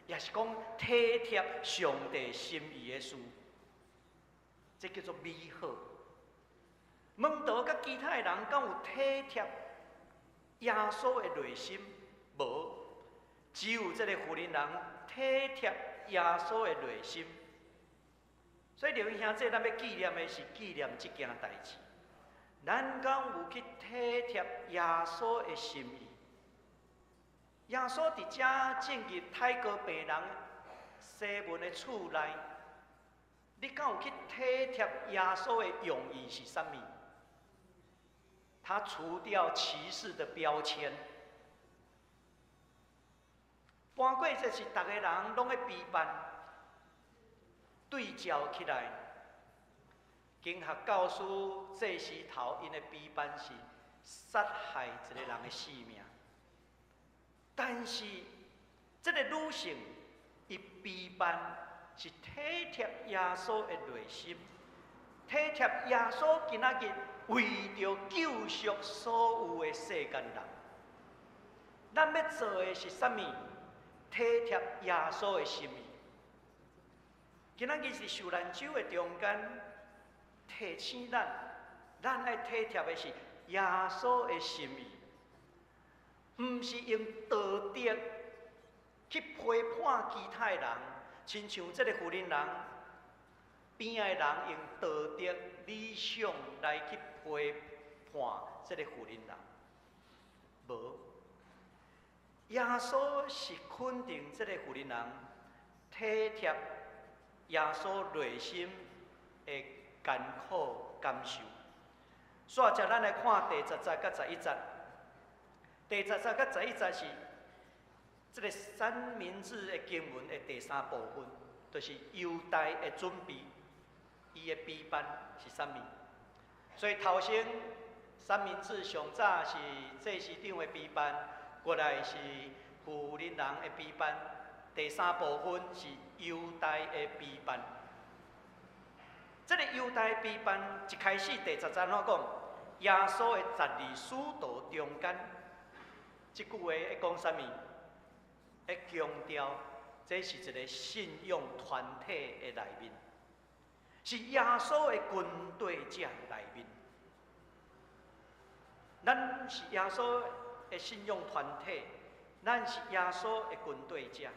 也是講體貼上帝心意的事，這叫做美好。門徒佮其他的人敢有體貼耶穌的內心？無，只有這个婦人人體貼耶穌的內心。所以劉兄弟，咱欲紀念的是紀念這件代誌。咱敢有去體貼耶穌的心意？耶穌佇遮進入太過病人西門的厝內，你敢有去體貼耶穌的用意是啥物？他除掉歧視的標籤，搬過節是逐个人攏咧悲拚，對照起來，經學教師祭司頭𪜶的悲拚是殺害一个人的性命，但是這个女性伊悲拚是體貼耶穌的內心，體貼耶穌今仔日為著救贖所有的世間人。咱欲做的是啥物？體貼耶穌的心意。今仔日是受難週的中間，提醒咱，咱愛體貼的是耶穌的心意，毋是用道德去批判其他的人，親像這个婦人人邊仔的人用道德理想來去批判這个婦人人，無。耶穌是肯定這个婦人人體貼耶穌內心的艱苦感受。煞接咱來看第十節佮十一節。第十節佮十一節是這个三明治的經文的第三部分，就是猶大的準備，伊的悲拚是啥物？所以頭先三明治上早是祭司長的悲拚，過來是婦人人的悲拚，第三部分是猶大的悲拚。這个猶大的悲拚一開始第十節按怎講？耶穌的十二使徒中間，這句話咧講啥物？咧強調這是一个信仰團體的內面，是耶穌的跟隨者內面。咱是耶穌的信仰團體，咱是耶穌的跟隨者。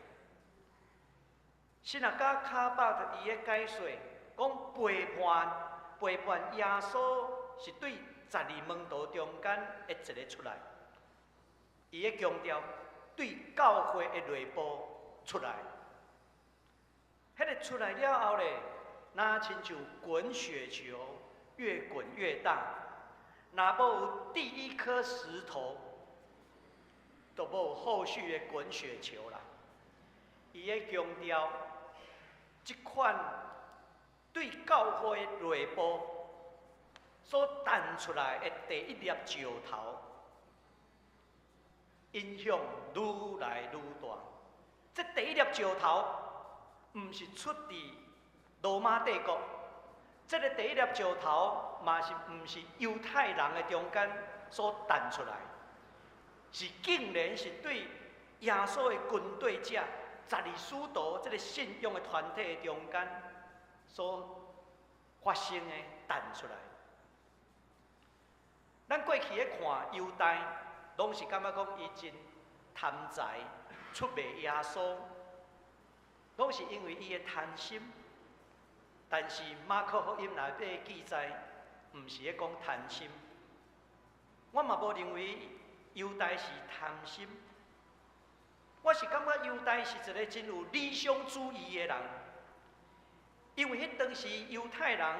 信阿加卡巴特伊的解說，講背叛背叛耶穌是對十二門徒中間的一个出來，伊咧強調對教會的內部出來，彼个出來了後咧，若親像滾雪球，越滾越大。若無有第一顆石頭，就無後續的滾雪球啦。伊咧強調，這款對教會內部所彈出來的第一粒石頭，影響愈來愈大。這第一粒石頭，毋是出佇羅馬帝國，這个第一粒石頭嘛是毋是猶太人的中間所彈出來，是竟然是對耶穌的跟隨者十二使徒這个信仰的團體的中間所發生的彈出來。咱過去咧看猶大，攏是感覺講伊真貪財，出賣耶穌，攏是因為伊的貪心。但是馬可福音內底記載，毋是咧講貪心。我嘛無認為猶大是貪心，我是感覺猶大是一个真有理想主義的人，因為彼當時猶太人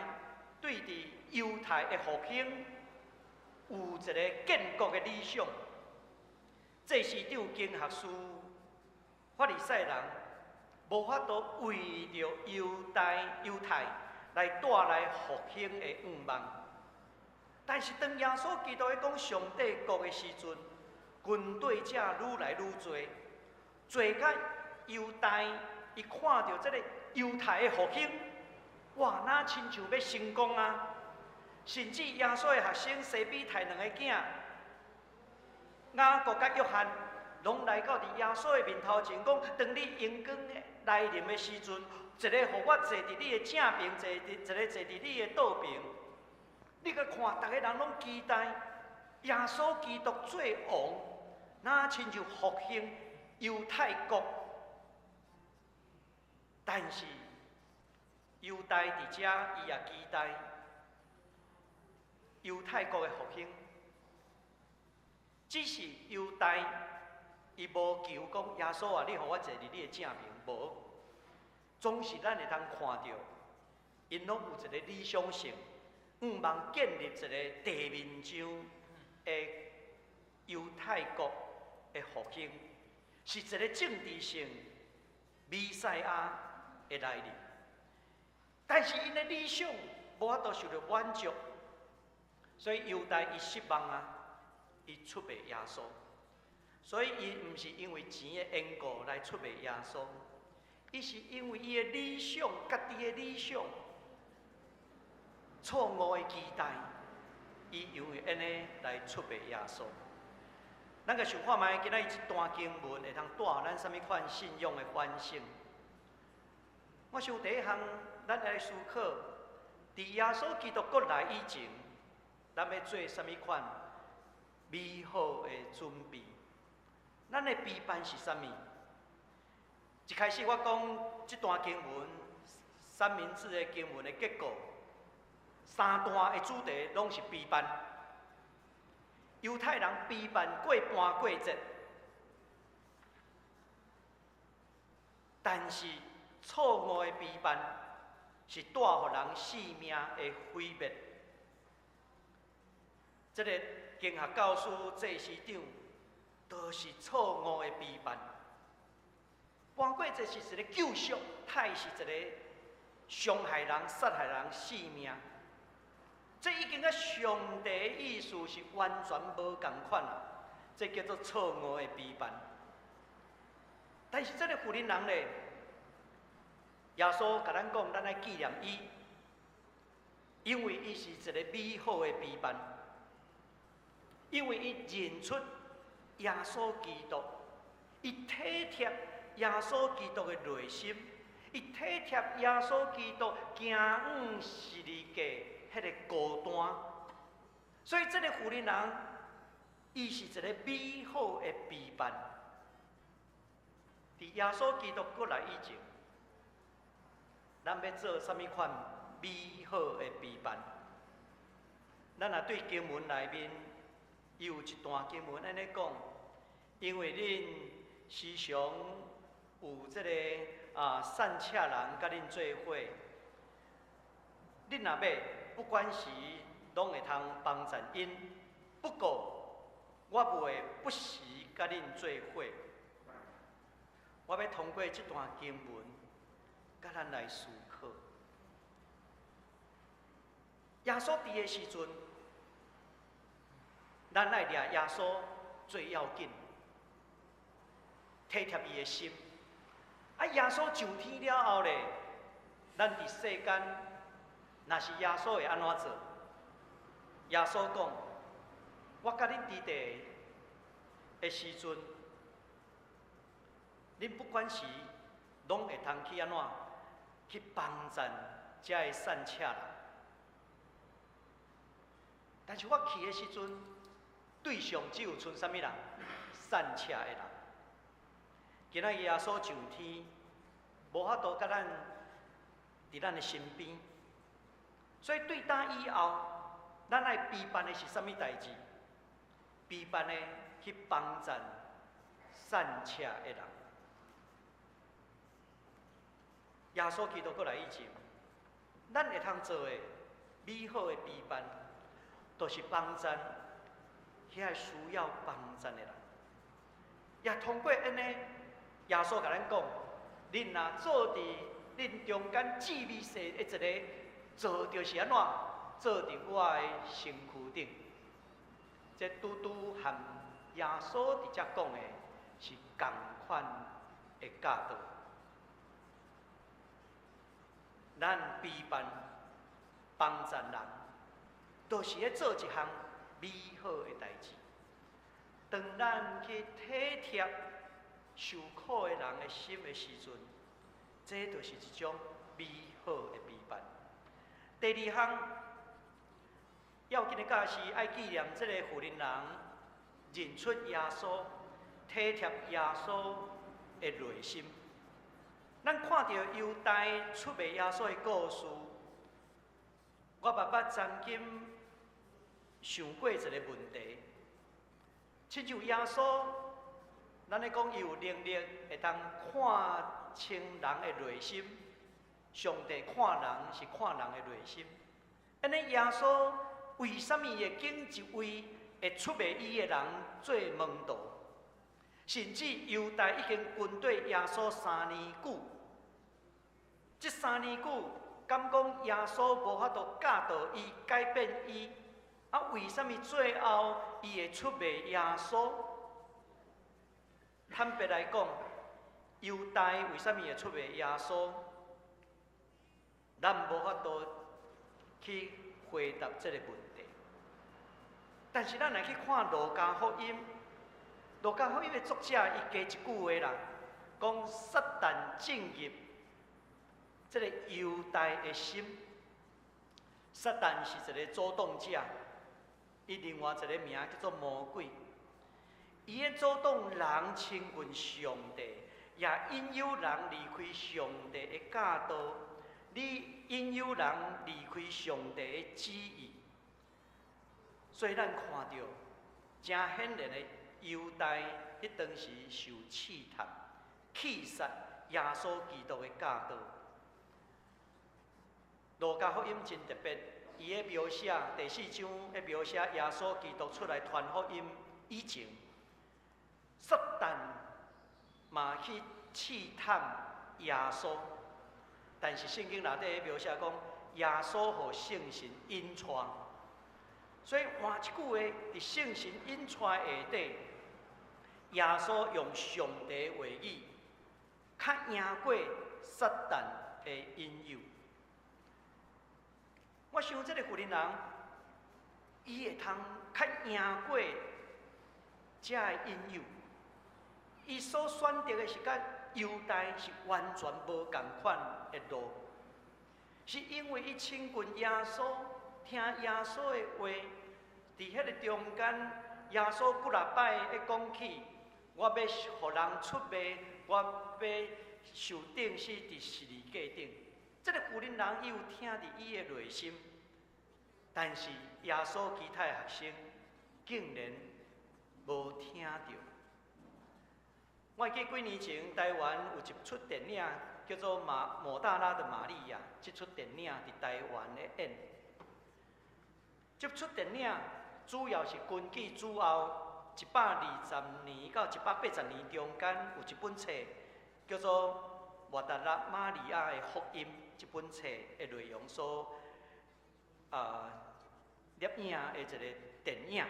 對佇猶太的復興有一个建國的理想。祭司長、經學師、法利賽人無法度為著猶大、猶太來帶來復興的願望。但是當耶穌基督咧講上帝國的時陣，跟隨者愈來愈濟，濟甲猶大伊看著這个猶太的復興，哇，若親像欲成功啊！甚至耶穌的學生西庇太兩个囝雅各佮約翰，攏來到佇耶穌的面頭前，講：當你榮光來臨的時陣，一個予我坐佇你的正爿，坐佇一个坐佇你的倒爿。你閣看，逐个人攏期待耶穌基督做王，若親像復興猶太國。但是猶大佇遮，伊也期待猶太國的復興。只是猶大伊無求講耶穌啊，你予我坐佇你的正爿，無。總是咱會通看著，𪜶攏有一个理想性，向望建立一个地面上的猶太國的復興，是一个政治性彌賽亞的來臨。但是𪜶的理想無法度受著滿足，所以猶大伊失望啊，伊出賣耶穌。所以伊毋是因為錢的緣故來出賣耶穌，伊是因為伊的理想，家己的理想，錯誤的期待，伊因為按呢來出賣耶穌。咱共想看覓，今仔日這段經文會通帶予咱啥物款信仰的反省？我想第一項，咱來思考，佇耶穌基督閣來以前，咱欲做啥物款美好的準備？咱的備辦是啥物？一開始我講這段經文，三明治的經文的結構，三段的主題攏是備辦。猶太人備辦過盤過節，但是錯誤的備辦是帶予人性命的毀滅。這个經學教師祭司長，就是錯誤的備辦。盤過節是一個救贖，太是一個傷害人、殺害人性命。這已經佮上帝的意思是完全無仝款啊！這叫做錯誤的備辦。但是這个婦人人咧，耶穌共咱講，咱愛紀念伊，因為伊是一个美好的備辦，因為伊認出耶穌基督，伊體貼耶穌基督的內心，伊體貼耶穌基督行往十字架彼个孤單，所以這个婦人人，伊是一个美好的備辦。佇耶穌基督閣來以前，咱欲做啥物款美好的備辦？咱若對經文內面，伊有一段經文按呢講，因為恁時常有這个散赤人佮恁做伙，恁若欲不管時攏會通幫贊𪜶。不過我袂不時佮恁做伙。我欲通過這段經文，佮咱來思考。耶穌佇的時陣，咱愛掠耶穌最要緊，體貼伊的心。啊，耶穌上天了後咧，咱佇世間，若是耶穌會按怎做？耶穌講：我佮恁佇地的時陣，恁不管時攏會通去按怎去幫贊遮的散赤人。但是我去的時陣，對象只有賰啥物人？散赤的人。今仔日耶穌上天，無法度佮咱佇咱的身邊，所以對今以後，咱愛備辦的是啥物代誌？備辦的去幫贊散赤的人。耶穌基督閣來以前，咱會通做的美好的備辦，就是幫贊遐个需要幫贊的人。也通過按呢，耶穌共咱講：恁若做佇恁中間至微細的一个，做就是按怎？做佇我的身軀頂。這拄拄和耶穌佇遮講的是仝款的教導。咱備辦幫贊人，就是咧做一項美好的代誌。當咱去體貼受苦的人的心的時陣，這就是一種美好的備辦。第二項要緊的教示，愛紀念這个婦人人認出耶穌、體貼耶穌的內心。咱看著猶大出賣耶穌的故事，我捌捌曾經想過一个問題：親像耶穌，咱咧講伊有能力會當看清人的內心，上帝看人是看人的內心。按呢，耶穌為啥物會揀一位會出賣伊的人做門徒？甚至猶大已經跟綴耶穌3年久，這三年久，敢講耶穌無法度教導伊、改變伊？啊，為啥物最後伊會出賣耶穌？坦白來講，猶大為啥物會出賣耶穌？咱無法度去回答這個問題。但是咱來去看路加福音，路加福音的作者伊加一句話啦，講撒旦進入這個猶大的心。撒旦是一個阻擋者，伊另外一個名叫做魔鬼。伊會阻擋人親近上帝，也引誘人離開上帝的教導，你引誘人離開上帝的旨意。所以咱看著誠顯然的猶大，彼當時受試探，棄殺耶穌基督的教導。路加福音真特別，伊咧描寫第四章咧描寫耶穌基督出來傳福音以前，撒旦嘛去試探耶穌，但是聖經內底描寫講，耶穌予聖神引帶，所以換一句話，佇聖神引帶下底，耶穌用上帝話語，較贏過撒旦的引誘。我想這個婦人，伊會通較贏過這个引誘，伊所選擇的是佮猶大是完全無仝款的路，是因為伊親近耶穌，聽耶穌的話，佇彼個中間，耶穌幾若擺咧講起，我欲予人出賣，我欲受釘死佇十字架頂。這个婦人伊有聽佇伊的內心，但是耶穌其他的學生竟然無聽著。我記幾年前，台灣有一齣電影叫做《馬抹大拉的瑪利亞》，這齣電影佇台灣咧演。這齣電影主要是根據主後120年到180年中間有一本冊叫做《抹大拉瑪利亞的福音》這本冊的內容所攝影的一個電影。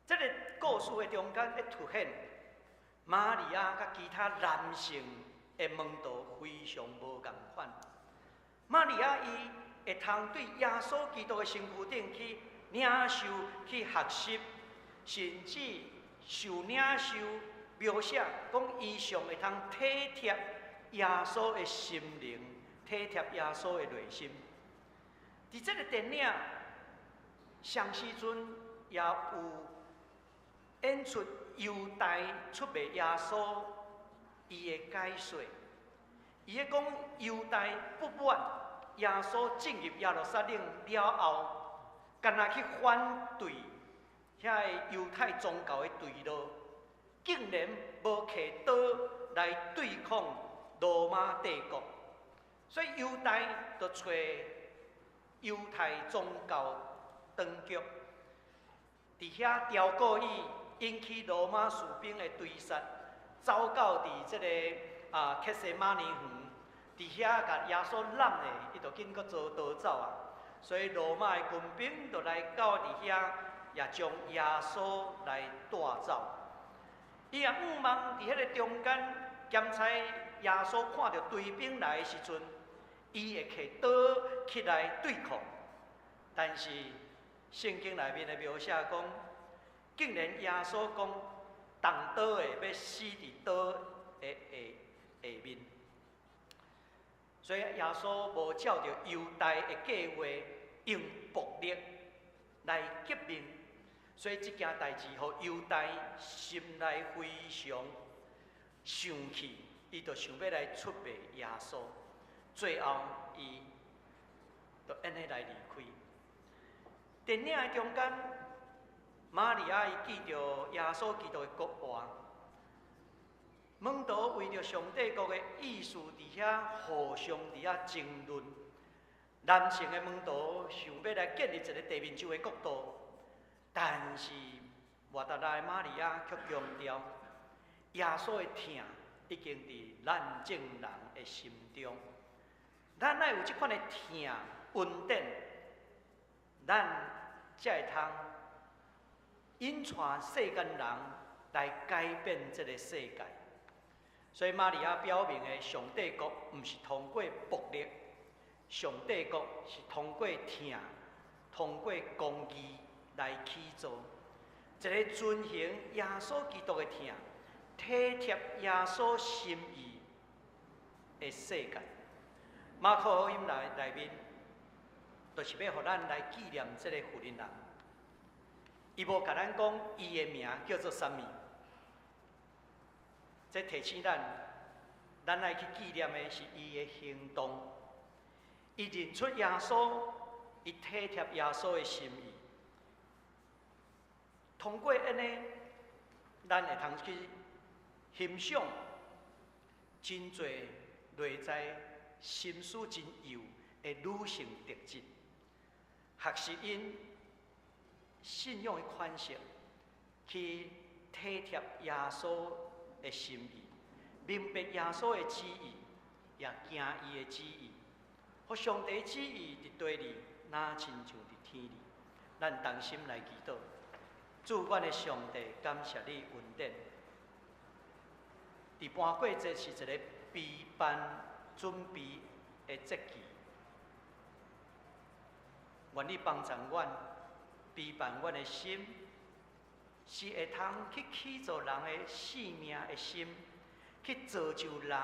這个故事的中間會凸顯瑪利亞佮其他男性的門徒非常無仝款。瑪利亞伊會通對耶穌基督的身軀頂去領受、去學習，甚至受領受描寫，講伊上會通體貼耶穌的心靈，體貼耶穌的內心。佇這个電影上時陣也有演出猶大出賣耶穌伊的解說，伊咧講猶大不滿耶穌進入耶路撒冷了後，敢若去反對遐个猶太宗教的對路，竟然無提刀來對抗羅馬帝國，所以猶大就揣猶太宗教當局，佇遐調故意引起羅馬士兵的追殺，走到佇這个客西馬尼園，佇遐共耶穌攬咧，伊就緊閣遭刀走啊！所以羅馬的軍兵就來到佇遐，也將耶穌來帶走。伊也向望佇彼个中間檢查耶穌看著追兵來的時陣，伊會提刀起來對抗。但是聖經內面的描寫講，竟然耶穌講動刀的欲死佇刀的下下面，所以耶穌無照著猶大的計劃，用暴力來革命，所以這件代誌予猶大心內非常生氣，伊就想欲來出賣耶穌，最後伊就按呢來離開。電影的中間，瑪利亞伊記著耶穌基督的國話，門徒為著上帝國的意思佇遐互相佇遐爭論。男性的門徒想欲來建立一個地面上的國度，但是抹大拉的瑪利亞卻強調，耶穌的疼已經佇咱眾人的心中。咱愛有這款的疼恩典，咱才會通引帶世間人來改變這个世界。所以瑪利亞表明的上帝國毋是通過暴力，上帝國是通過疼、通過公義來起造。一个遵行耶穌基督的疼、體貼耶穌心意的世界。馬可福音內面，就是欲予咱來紀念這个婦人。伊無共咱講伊的名叫做啥物，這提醒咱，咱愛去紀念的是伊的行動。伊認出耶穌，伊體貼耶穌的心意。通過按呢，咱會通去欣賞真濟內在心思真幼的女性特質，學習𪜶信仰的款式，去體貼耶穌的心意，明白耶穌的旨意，也行伊的旨意，予上帝旨意佇地裡，若親像佇天裡。咱同心來祈禱。主，阮的上帝，感謝你恩典。佇盤粿節是一个備辦準備的節期，願你幫助阮備辦阮的心，是會通去起造人的性命的心，去造就人、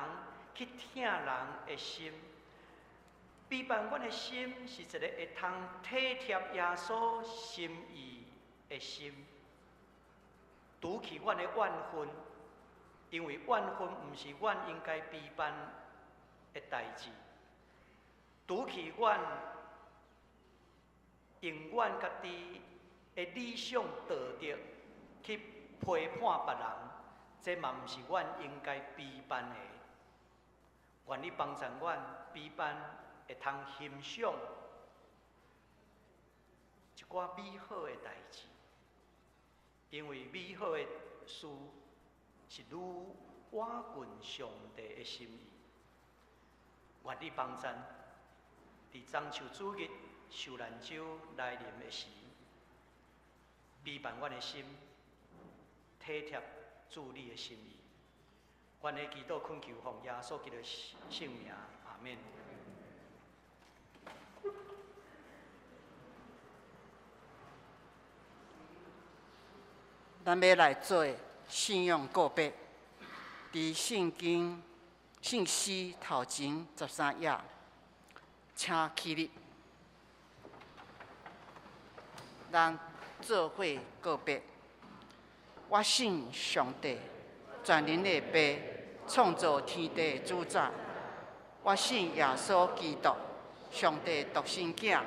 去疼人的心。備辦阮的心是一个會通體貼耶穌心意的心，除去阮的怨恨，因為怨恨毋是阮應該備辦的代誌。除去阮用阮家己的理想道德去批判別人，這嘛毋是阮應該備辦的。願你幫助阮備辦，會通欣賞一寡美好的代誌。因為美好的事是愈倚近上帝的心意。願你幫贊，佇中秋主日受難週來臨的時，備辦阮的心，體貼主你的心意。阮的祈禱懇求奉耶穌基督聖名，阿們。咱欲來做信仰告白，佇聖經聖詩頭前13頁，請起立。咱做伙告白。我信上帝，全能的父，創造天地的主宰。我信耶穌基督，上帝獨生囝，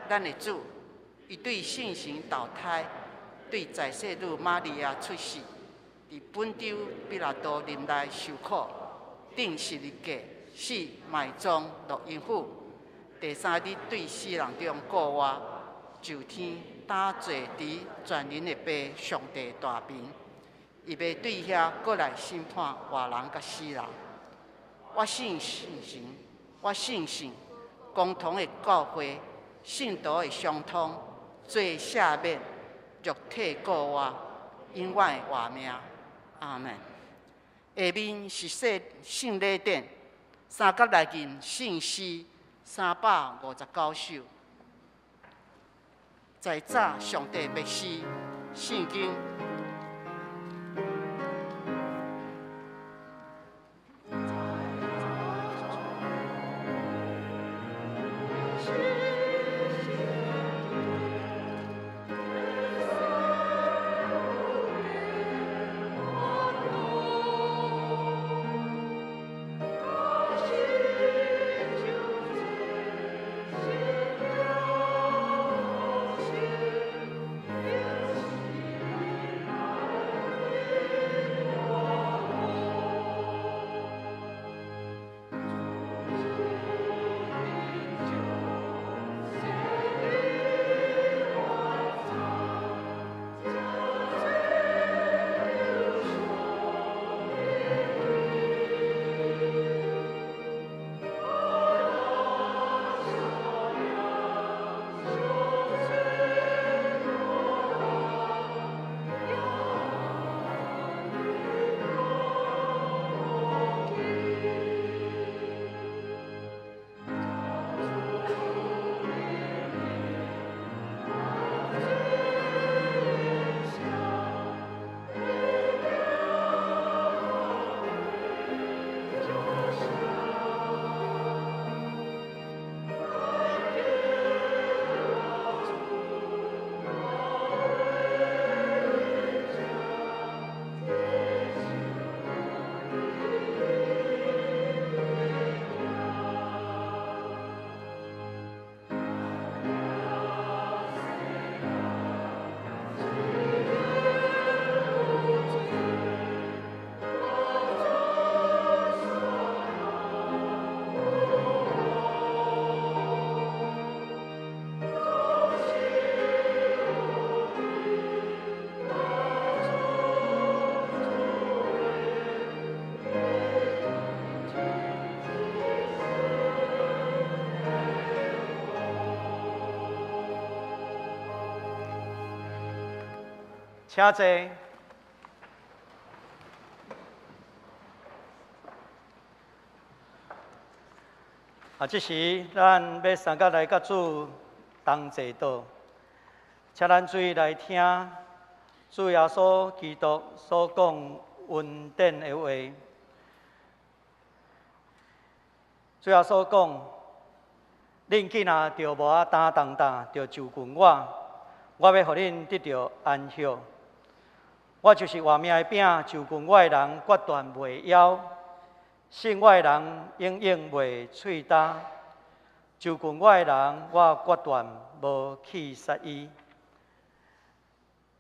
咱的主。伊對聖神投胎，對在世女瑪利亞出世，佇本丟彼拉多忍耐受苦，釘十字架，死埋葬，落陰府。第三日對死人中復活，上天，搭坐佇全能的父上帝大邊。伊欲對遐閣來審判活人佮死人。我信聖神，我信信共同的教會，聖徒的相通，罪赦免，肉體復活，永遠的活命。阿們。下面是說聖禮典，三角內面聖詩359首。在早上帝默示聖經。請坐。啊，這時咱欲相佮來佮主同齊禱，請咱注意來聽主耶穌基督所講恩典的話。主耶穌講：恁囝若著無愛擔重擔，著就近我，我欲予恁得著安息。我就是活命的餅，就近我的人，決斷袂枵；信我的人，永遠袂喙焦。就近我的人，我決斷無棄殺伊。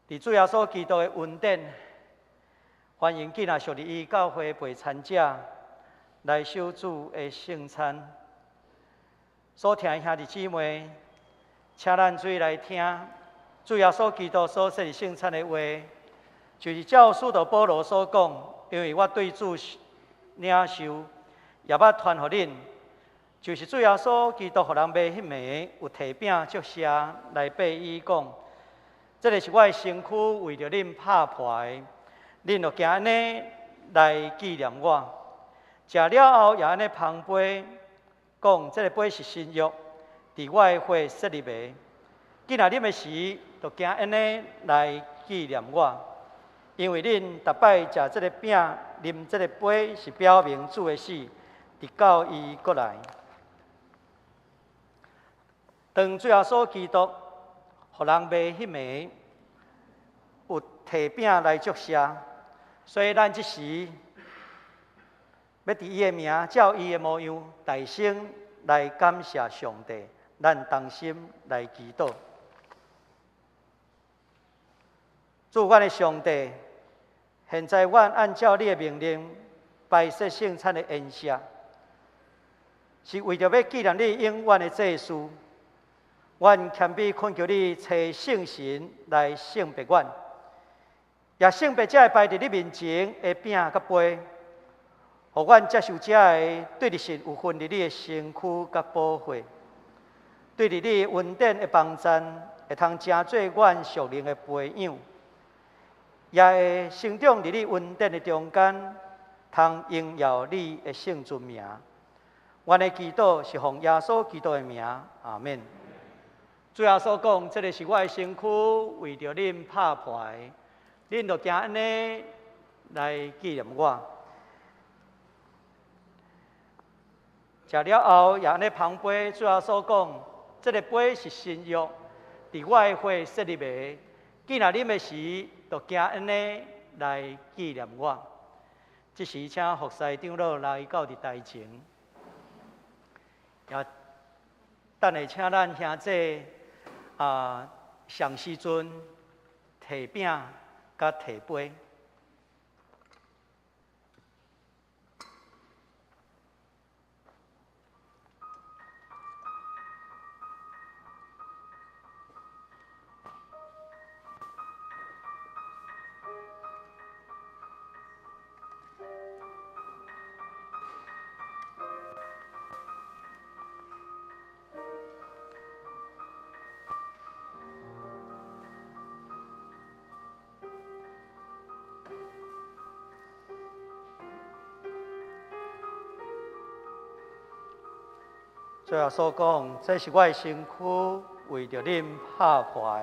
佇主耶穌基督的恩典，歡迎囝仔屬於伊教會陪餐者來受主的聖餐。所聽的兄弟姊妹，請咱注意來聽主耶穌基督所設立聖餐的話，就是照使徒保羅所講，因為我對主領受，也捌傳予恁，就是主耶穌基督予人賣彼暝，有提餅祝謝來擘伊講：這个是我的身軀，為著恁拍破的，恁著行按呢來紀念我。食了後也按呢捧杯，講：這个杯是新約，佇我的血設立的。囝若啉的時，著行按呢來紀念我。因為恁逐擺食這个餅、啉這个杯，是表明主的死，直到伊閣來。當主耶穌基督予人賣彼暝，有提餅來祝謝，所以咱這時欲佇伊的名，照伊的模樣，大聲來感謝上帝。咱同心來祈禱。主，阮的上帝，現在阮按照你的命令擺設聖餐的筵席，是為著欲紀念你永遠的祭司。阮謙卑懇求你，差聖神來聖別阮，也聖別這个擺佇你面前的餅佮杯，予阮接受這个對著神有份佇你的身軀佮寶血，對著你恩典的幫贊，會通成做阮屬靈的培養，也會成長佇你恩典的中間，通榮耀你的聖尊名。阮的祈禱是奉耶穌基督的名，阿們。主耶穌講：這个是我的身軀，為著恁拍破的，恁著行按呢來紀念我。食了後，也按呢捧杯。主耶穌講：這个杯是新約，佇我的血設立的。囝若啉的時，著行按呢來紀念我。這時，請服侍長老來到佇台前，也等下請咱兄弟上時陣提餅佮提杯。主耶穌講：這是我的身軀，為著恁拍破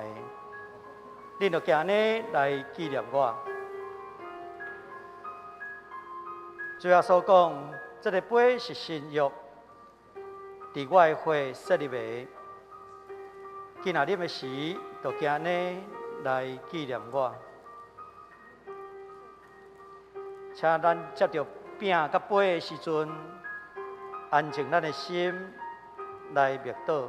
的，恁著行按呢來紀念我。主耶穌講：這个杯是新約，佇我的血設立的。囝若啉的時，著行按呢來紀念我。請咱接著餅佮杯的時陣，安靜咱的心來默禱。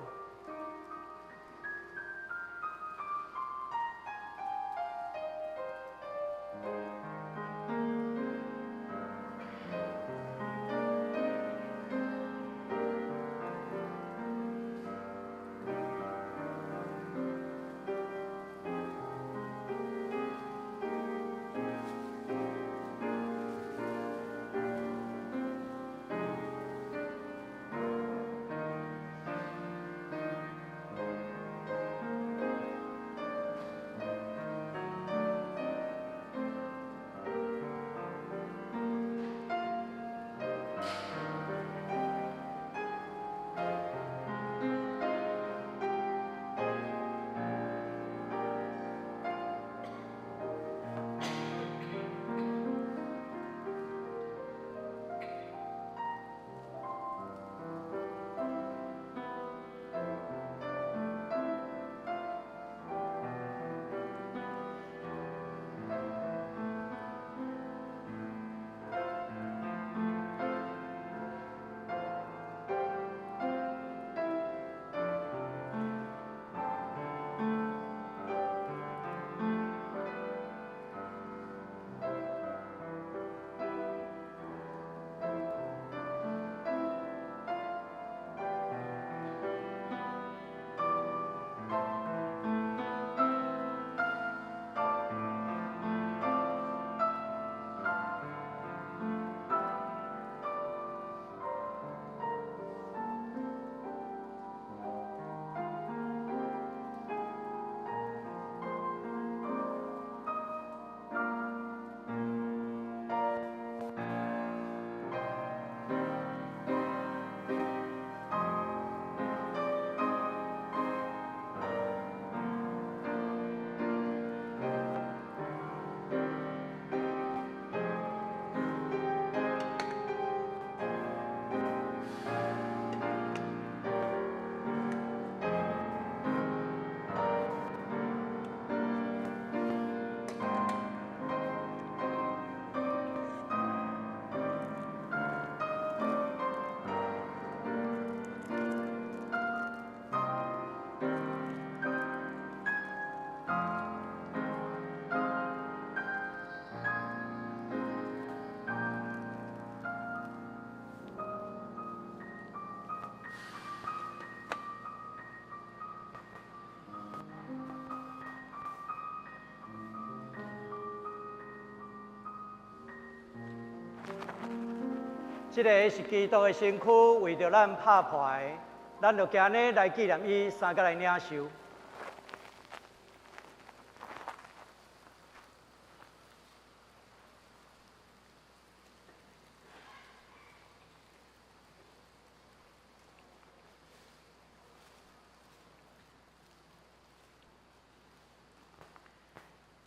這个是基督的身躯，為著咱拍破的，咱就行呢來紀念伊，三個來領受。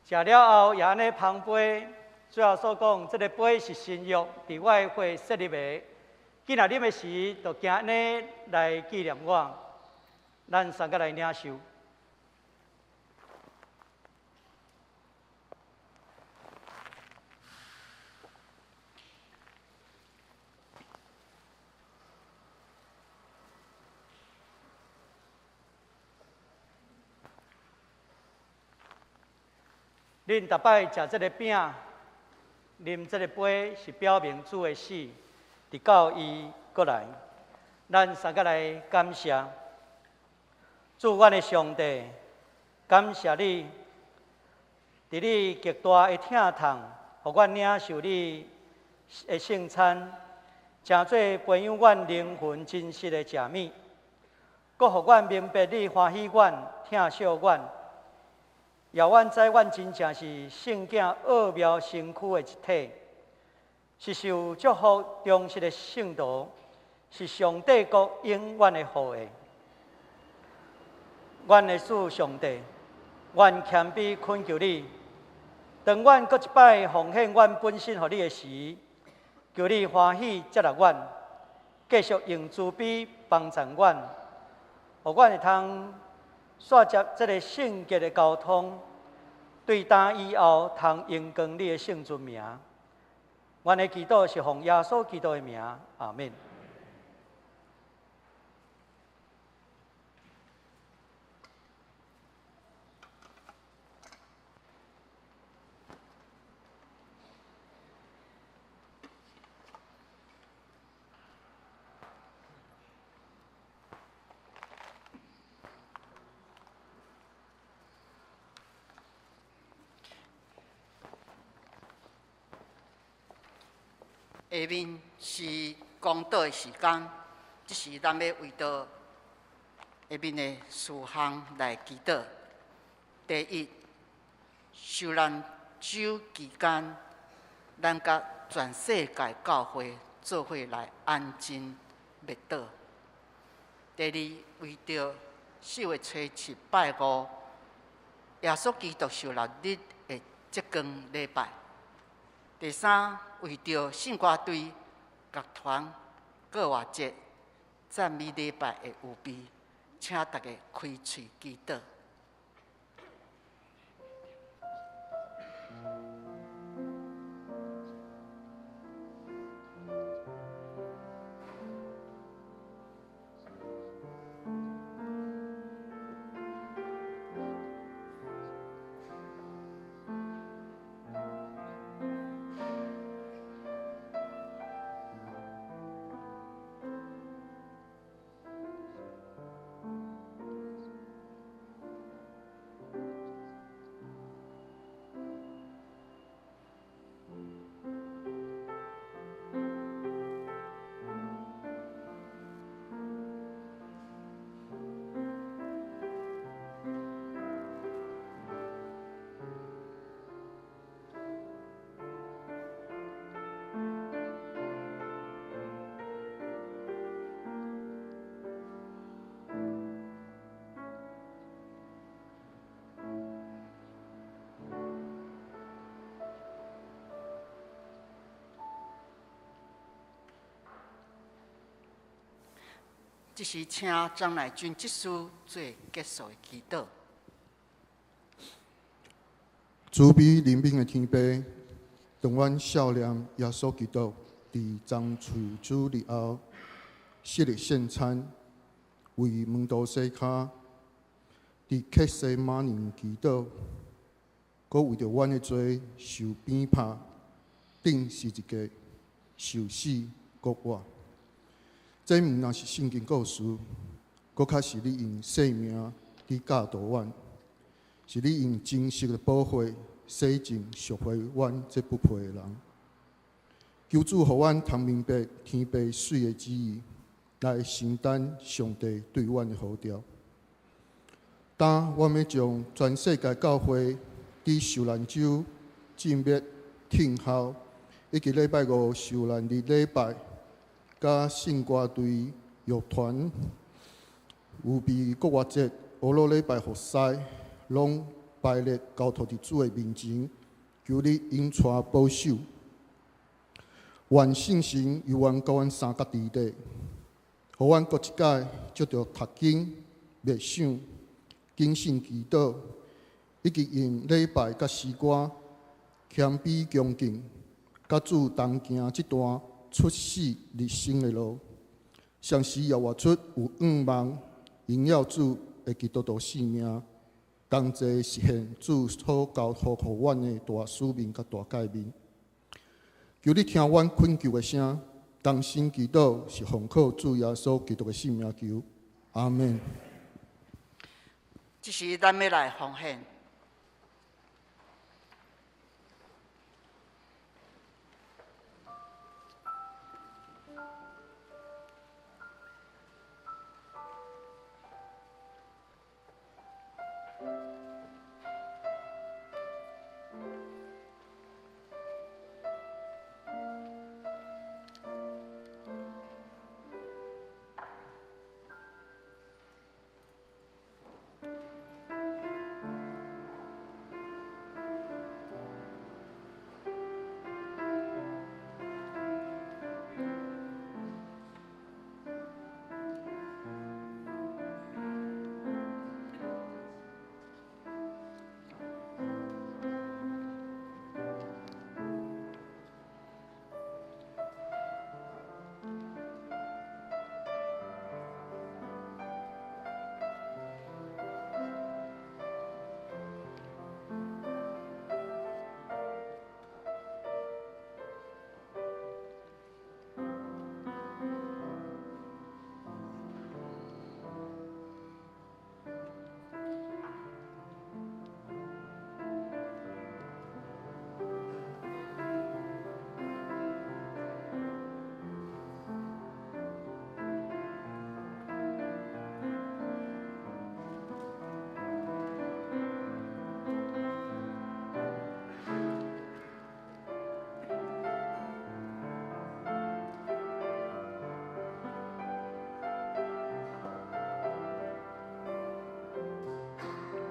食了後，也按呢捧杯，最後所講，這个杯是新約，佇我的血設立的。既若啉的時，就行按呢來紀念我。咱三個來領受。恁逐擺食這个餅，啉這个杯，是表明主的死，直到伊閣來。咱三個來感謝主，阮的上帝，感謝你，佇你極大的疼痛，予阮領受你的聖餐，成做培養阮靈魂真實的食物，閣予阮明白你歡喜阮、疼惜阮。予阮知，阮真正是聖囝奧妙身軀的一體，是受祝福忠實的聖徒，是上帝國永遠的後裔。阮的主上帝，阮謙卑懇求你，當阮閣一擺奉獻阮本身予你的時，求你歡喜接納阮，繼續用慈悲幫助阮，予阮會通煞接這个聖潔的交通，對今以後通榮光你的聖尊名。阮的祈禱是奉耶穌基督的名，阿們。下面是講道的時間，這時咱欲為著下面的事項來祈禱。第一，受難週期間，咱佮全世界教會做伙來安靜默禱。第二，為著4月初7拜五，耶穌基督受難日的燭光禮拜。第三，為著聖歌隊、樂團、過活節、讚美禮拜的預備，請大家開喙祈禱。這時，請張乃君執事做結束的祈禱。慈悲憐憫的天父，當阮少年耶穌基督佇棕樹主日後，設立聖餐，為門徒洗跤，佇客西馬尼祈禱，閣為著阮的罪受鞭拍，釘十字架，受死復活。這毋但是聖經故事，閣較是你用生命佇教導阮，是你用真實的寶血洗淨贖回阮這不配的人。求主予阮通明白天父媠的旨意，來承擔上帝對阮的呼召。今阮欲將全世界教會佇受難週禁欲聽候，以及禮拜五受難日禮拜，佮聖歌隊樂團預備復活節烏魯禮拜服侍，攏排列交託佇主的面前，求你引帶保守。願聖神猶原佮阮相佮佇咧，予阮閣一擺藉著讀經、默想、謹慎祈禱，以及用禮拜佮詩歌謙卑恭敬，佮主同行這段出死入生的路，同時也活出有向望、榮耀主的基督徒生命，同齊實現主所交託予阮的大使命佮大誡命。求你聽阮懇求的聲，同心祈禱是奉靠主耶穌基督的聖名求，阿門。這時咱欲來奉獻。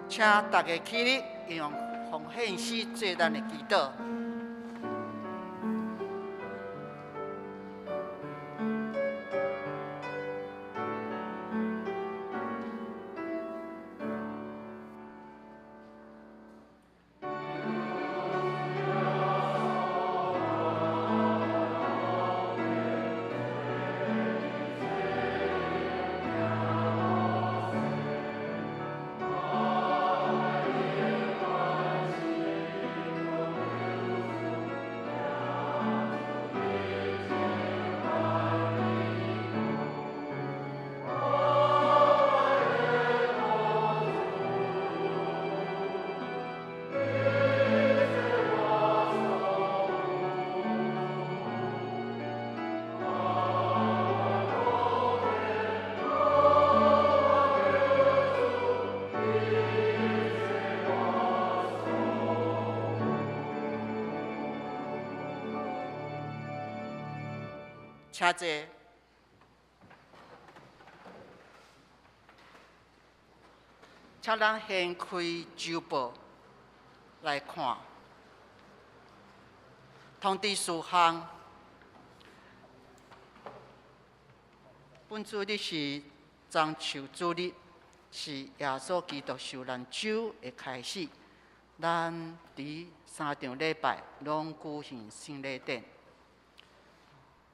請大家起立，用奉獻詩做咱的祈禱。請坐。請咱掀開週報來看，通知事項。本主日是棕樹主日，是耶穌基督受難週的開始。咱佇三場禮拜攏舉行聖禮典。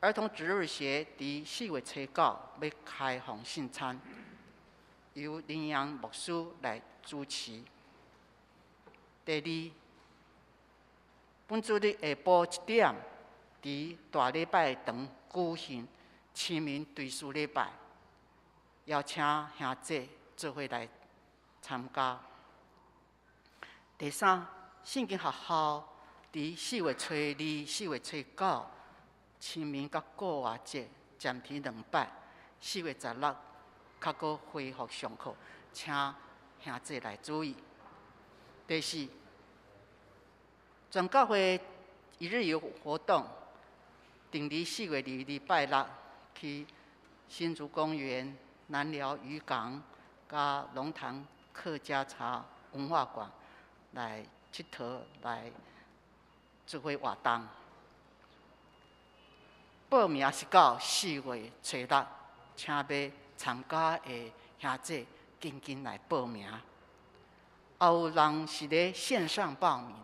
兒童主日學佇4月初9欲開放聖餐，由林陽牧師來主持。第二，本主日下晡1點，佇大禮拜堂舉行清明追思禮拜，邀請兄弟做伙來參加。第三，聖經學校佇4月初2、4月初9。清明佮復活節暫停兩擺，4月16較閣恢復上課，請兄弟來注意。第四，全教會一日遊活動，定佇4月2日拜六去新竹公園、南寮漁港、佮龍潭客家茶文化館來𨑨迌來做伙活動。報名是到4月初六，請欲參加的兄弟緊緊來報名。也有人是咧線上報名，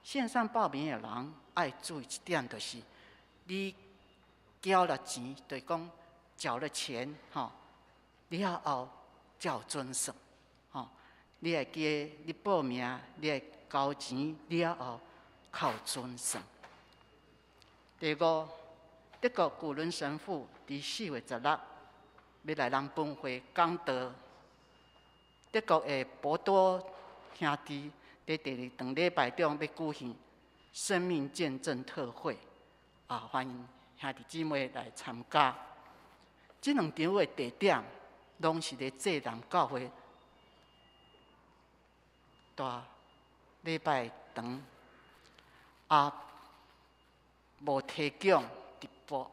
線上報名的人愛注意一點，就是你繳了錢，就是講繳了錢，吼，了後才有準算，吼。你會記得你報名，你愛交錢了後，較有準算。第五，德國古倫神父佇4月16欲來咱本會講道。德國的博多兄弟佇第二頓禮拜中欲舉行生命見證特會，啊，歡迎兄弟姊妹來參加。這兩場的地點攏是佇濟南教會大禮拜堂，啊，無提供直播，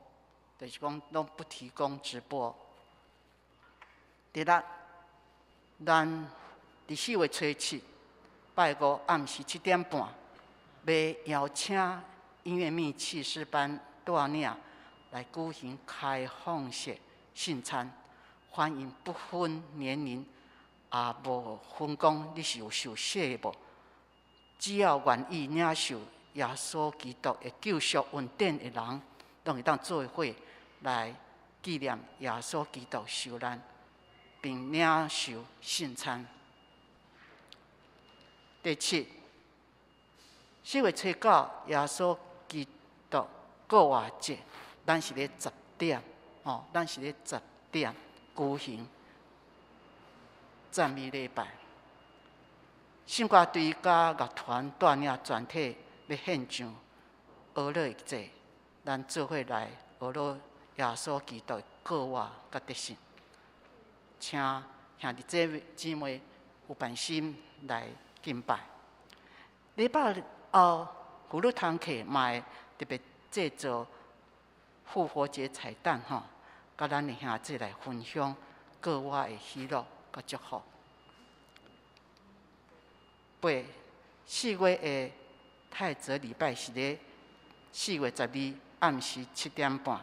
就是講攏不提供直播。第六，咱佇4月初七拜五暗時7點半，欲邀請音樂秘啟詩班帶領來舉行開放式聖餐，歡迎不分年齡，也無分講你是有受洗無，只要願意領受耶穌基督的救贖恩典的人，攏會當做伙來紀念耶穌基督受難，並領受聖餐。第七，4月初九，耶穌基督復活節，咱是咧十點，哦，咱是咧十點舉行讚美禮拜。聖歌隊佮樂團帶領全體欲獻上哀樂祭，咱做伙來哀樂耶穌基督的復活佮得勝。請兄弟姊妹有辦心來敬拜。禮拜後，婦女團契嘛會特別製作復活節彩蛋吼，佮咱的兄弟來分享復活的喜樂佮祝福。八，四月的泰澤禮拜是咧4月12暗時7點半。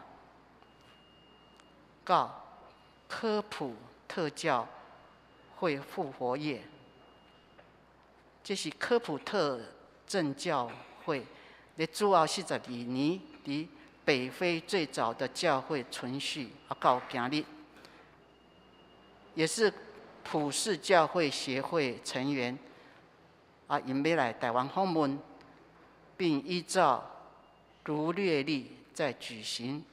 九，科普特教會復活夜，這是科普特正教會咧主後42年，佇北非最早的教會存續啊，到今日，也是普世教會協會成員。啊，𪜶欲來台灣訪問，並依照儒略曆在舉行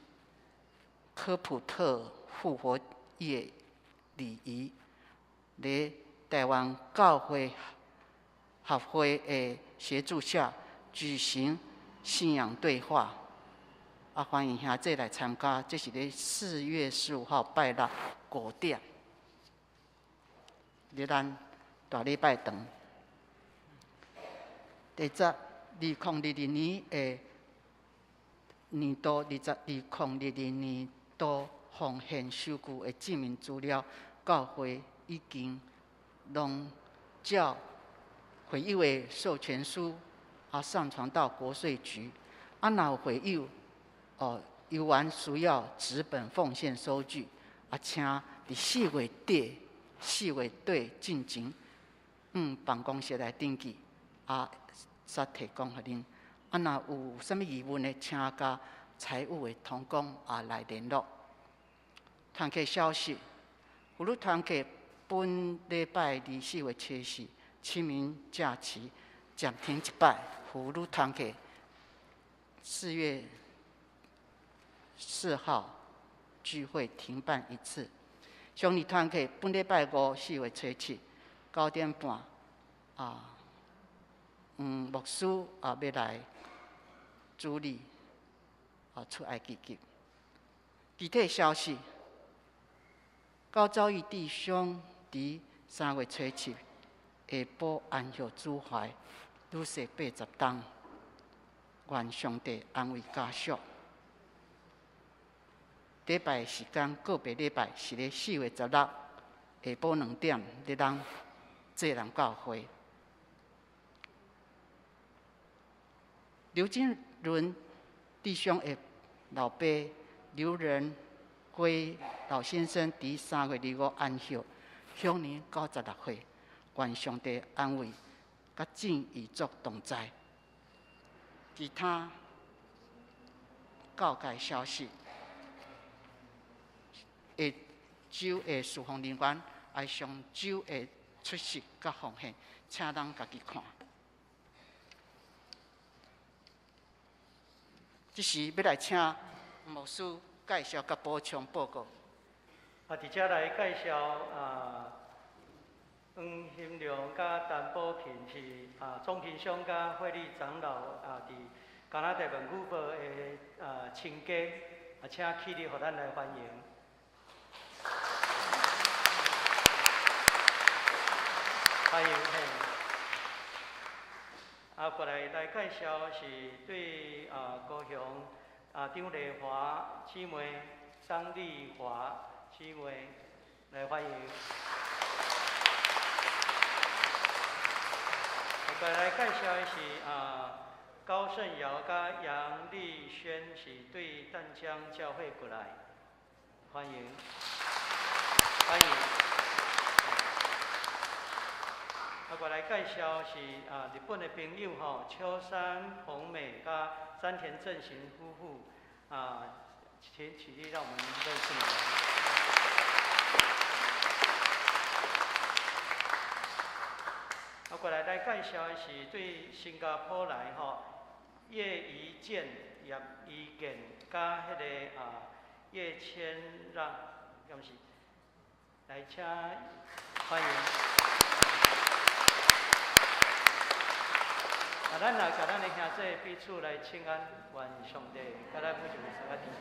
科普特復活夜禮儀，咧台灣教會協會的協助下舉行信仰對話。啊，歡迎兄弟來參加，這是咧4月15號拜六5點，佇咱大禮拜堂。第十，2022年的年度2022年度奉獻收據的證明資料，教會已經攏照會友的授權書啊上傳到國稅局。啊，若有會友哦，猶原需要紙本奉獻收據，啊，請佇4月底進前，辦公室來登記，啊，煞提供予恁。啊，若有啥物疑問的，請佮財務的同工啊來聯絡。團契消息，婦女團契本禮拜二4月初四清明假期暫停一擺，婦女團契4月4號聚會停辦一次。兄弟團契本禮拜五4月初七9點半啊。牧師啊，欲來主禮啊，出埃及记。具体消息，高昭义弟兄佇3月初7下晡安息主怀，女婿80冬，愿上帝安慰家属。礼拜时间告别礼拜是咧4月16下晡2点，咧咱济南教会。刘金伦弟兄的老爸刘仁辉老先生伫3月25安息，享年96岁。愿上帝安慰，佮众遗族同在。其他教界消息，下周的事奉人员爱上周的出席佮奉献，请咱家己看。这时欲来请牧师介绍佮补充报告。伫遮来介绍黄兴良佮陈宝琴是总平乡佮惠利长老伫加拿大文古堡的亲家，请起立，予咱来欢迎。欢迎嘿。过来来介绍是对高雄张丽华姊妹、张丽华姊妹来欢迎。过来介绍的是高胜尧佮杨丽萱是对淡江教会过来，欢迎，欢迎。过来介绍是日本的朋友吼，秋山宏美佮山田正行夫妇请起立，让我们认识你们。过来来介绍的是对新加坡来吼，叶宜健、叶宜健佮彼个叶千让，敢是？来，请欢迎。咱来共咱的兄弟彼此来请安，愿上帝佮咱每一位相佮支持。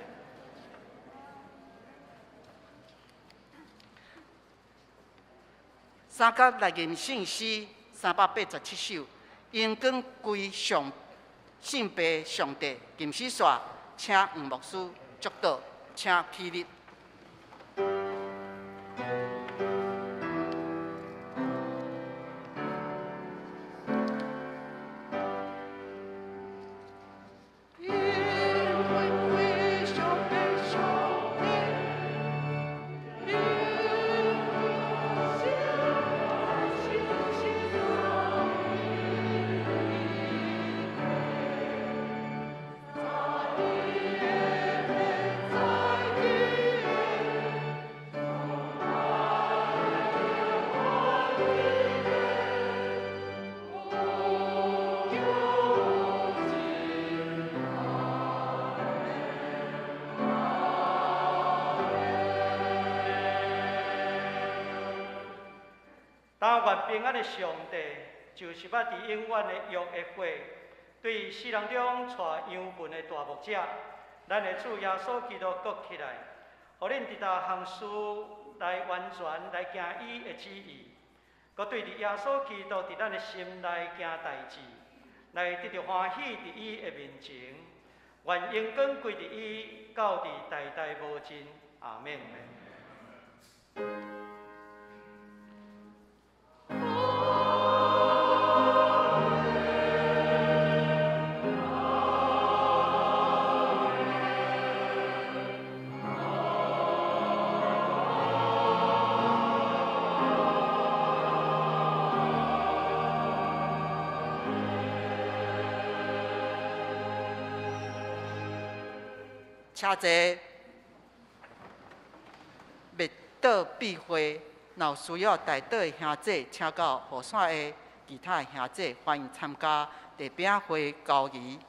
三甲来吟圣诗387首，荣光归上圣父上帝。吟诗煞，请黄牧师祝祷，请起立。但愿平安的上帝，就是捌伫永远的约的血，对死人中带羊群的大牧者，咱的主耶稣基督阁起来，予恁伫逐项事来完全来行伊的旨意，阁对伫耶稣基督伫咱的心内行代志，来得著欢喜伫伊的面前，愿荣光归伫伊，到伫代代无尽。阿免。请坐。灭祷闭会，若有需要代祷的兄弟，请到雨伞的其他的兄弟，欢迎参加地饼会交谊。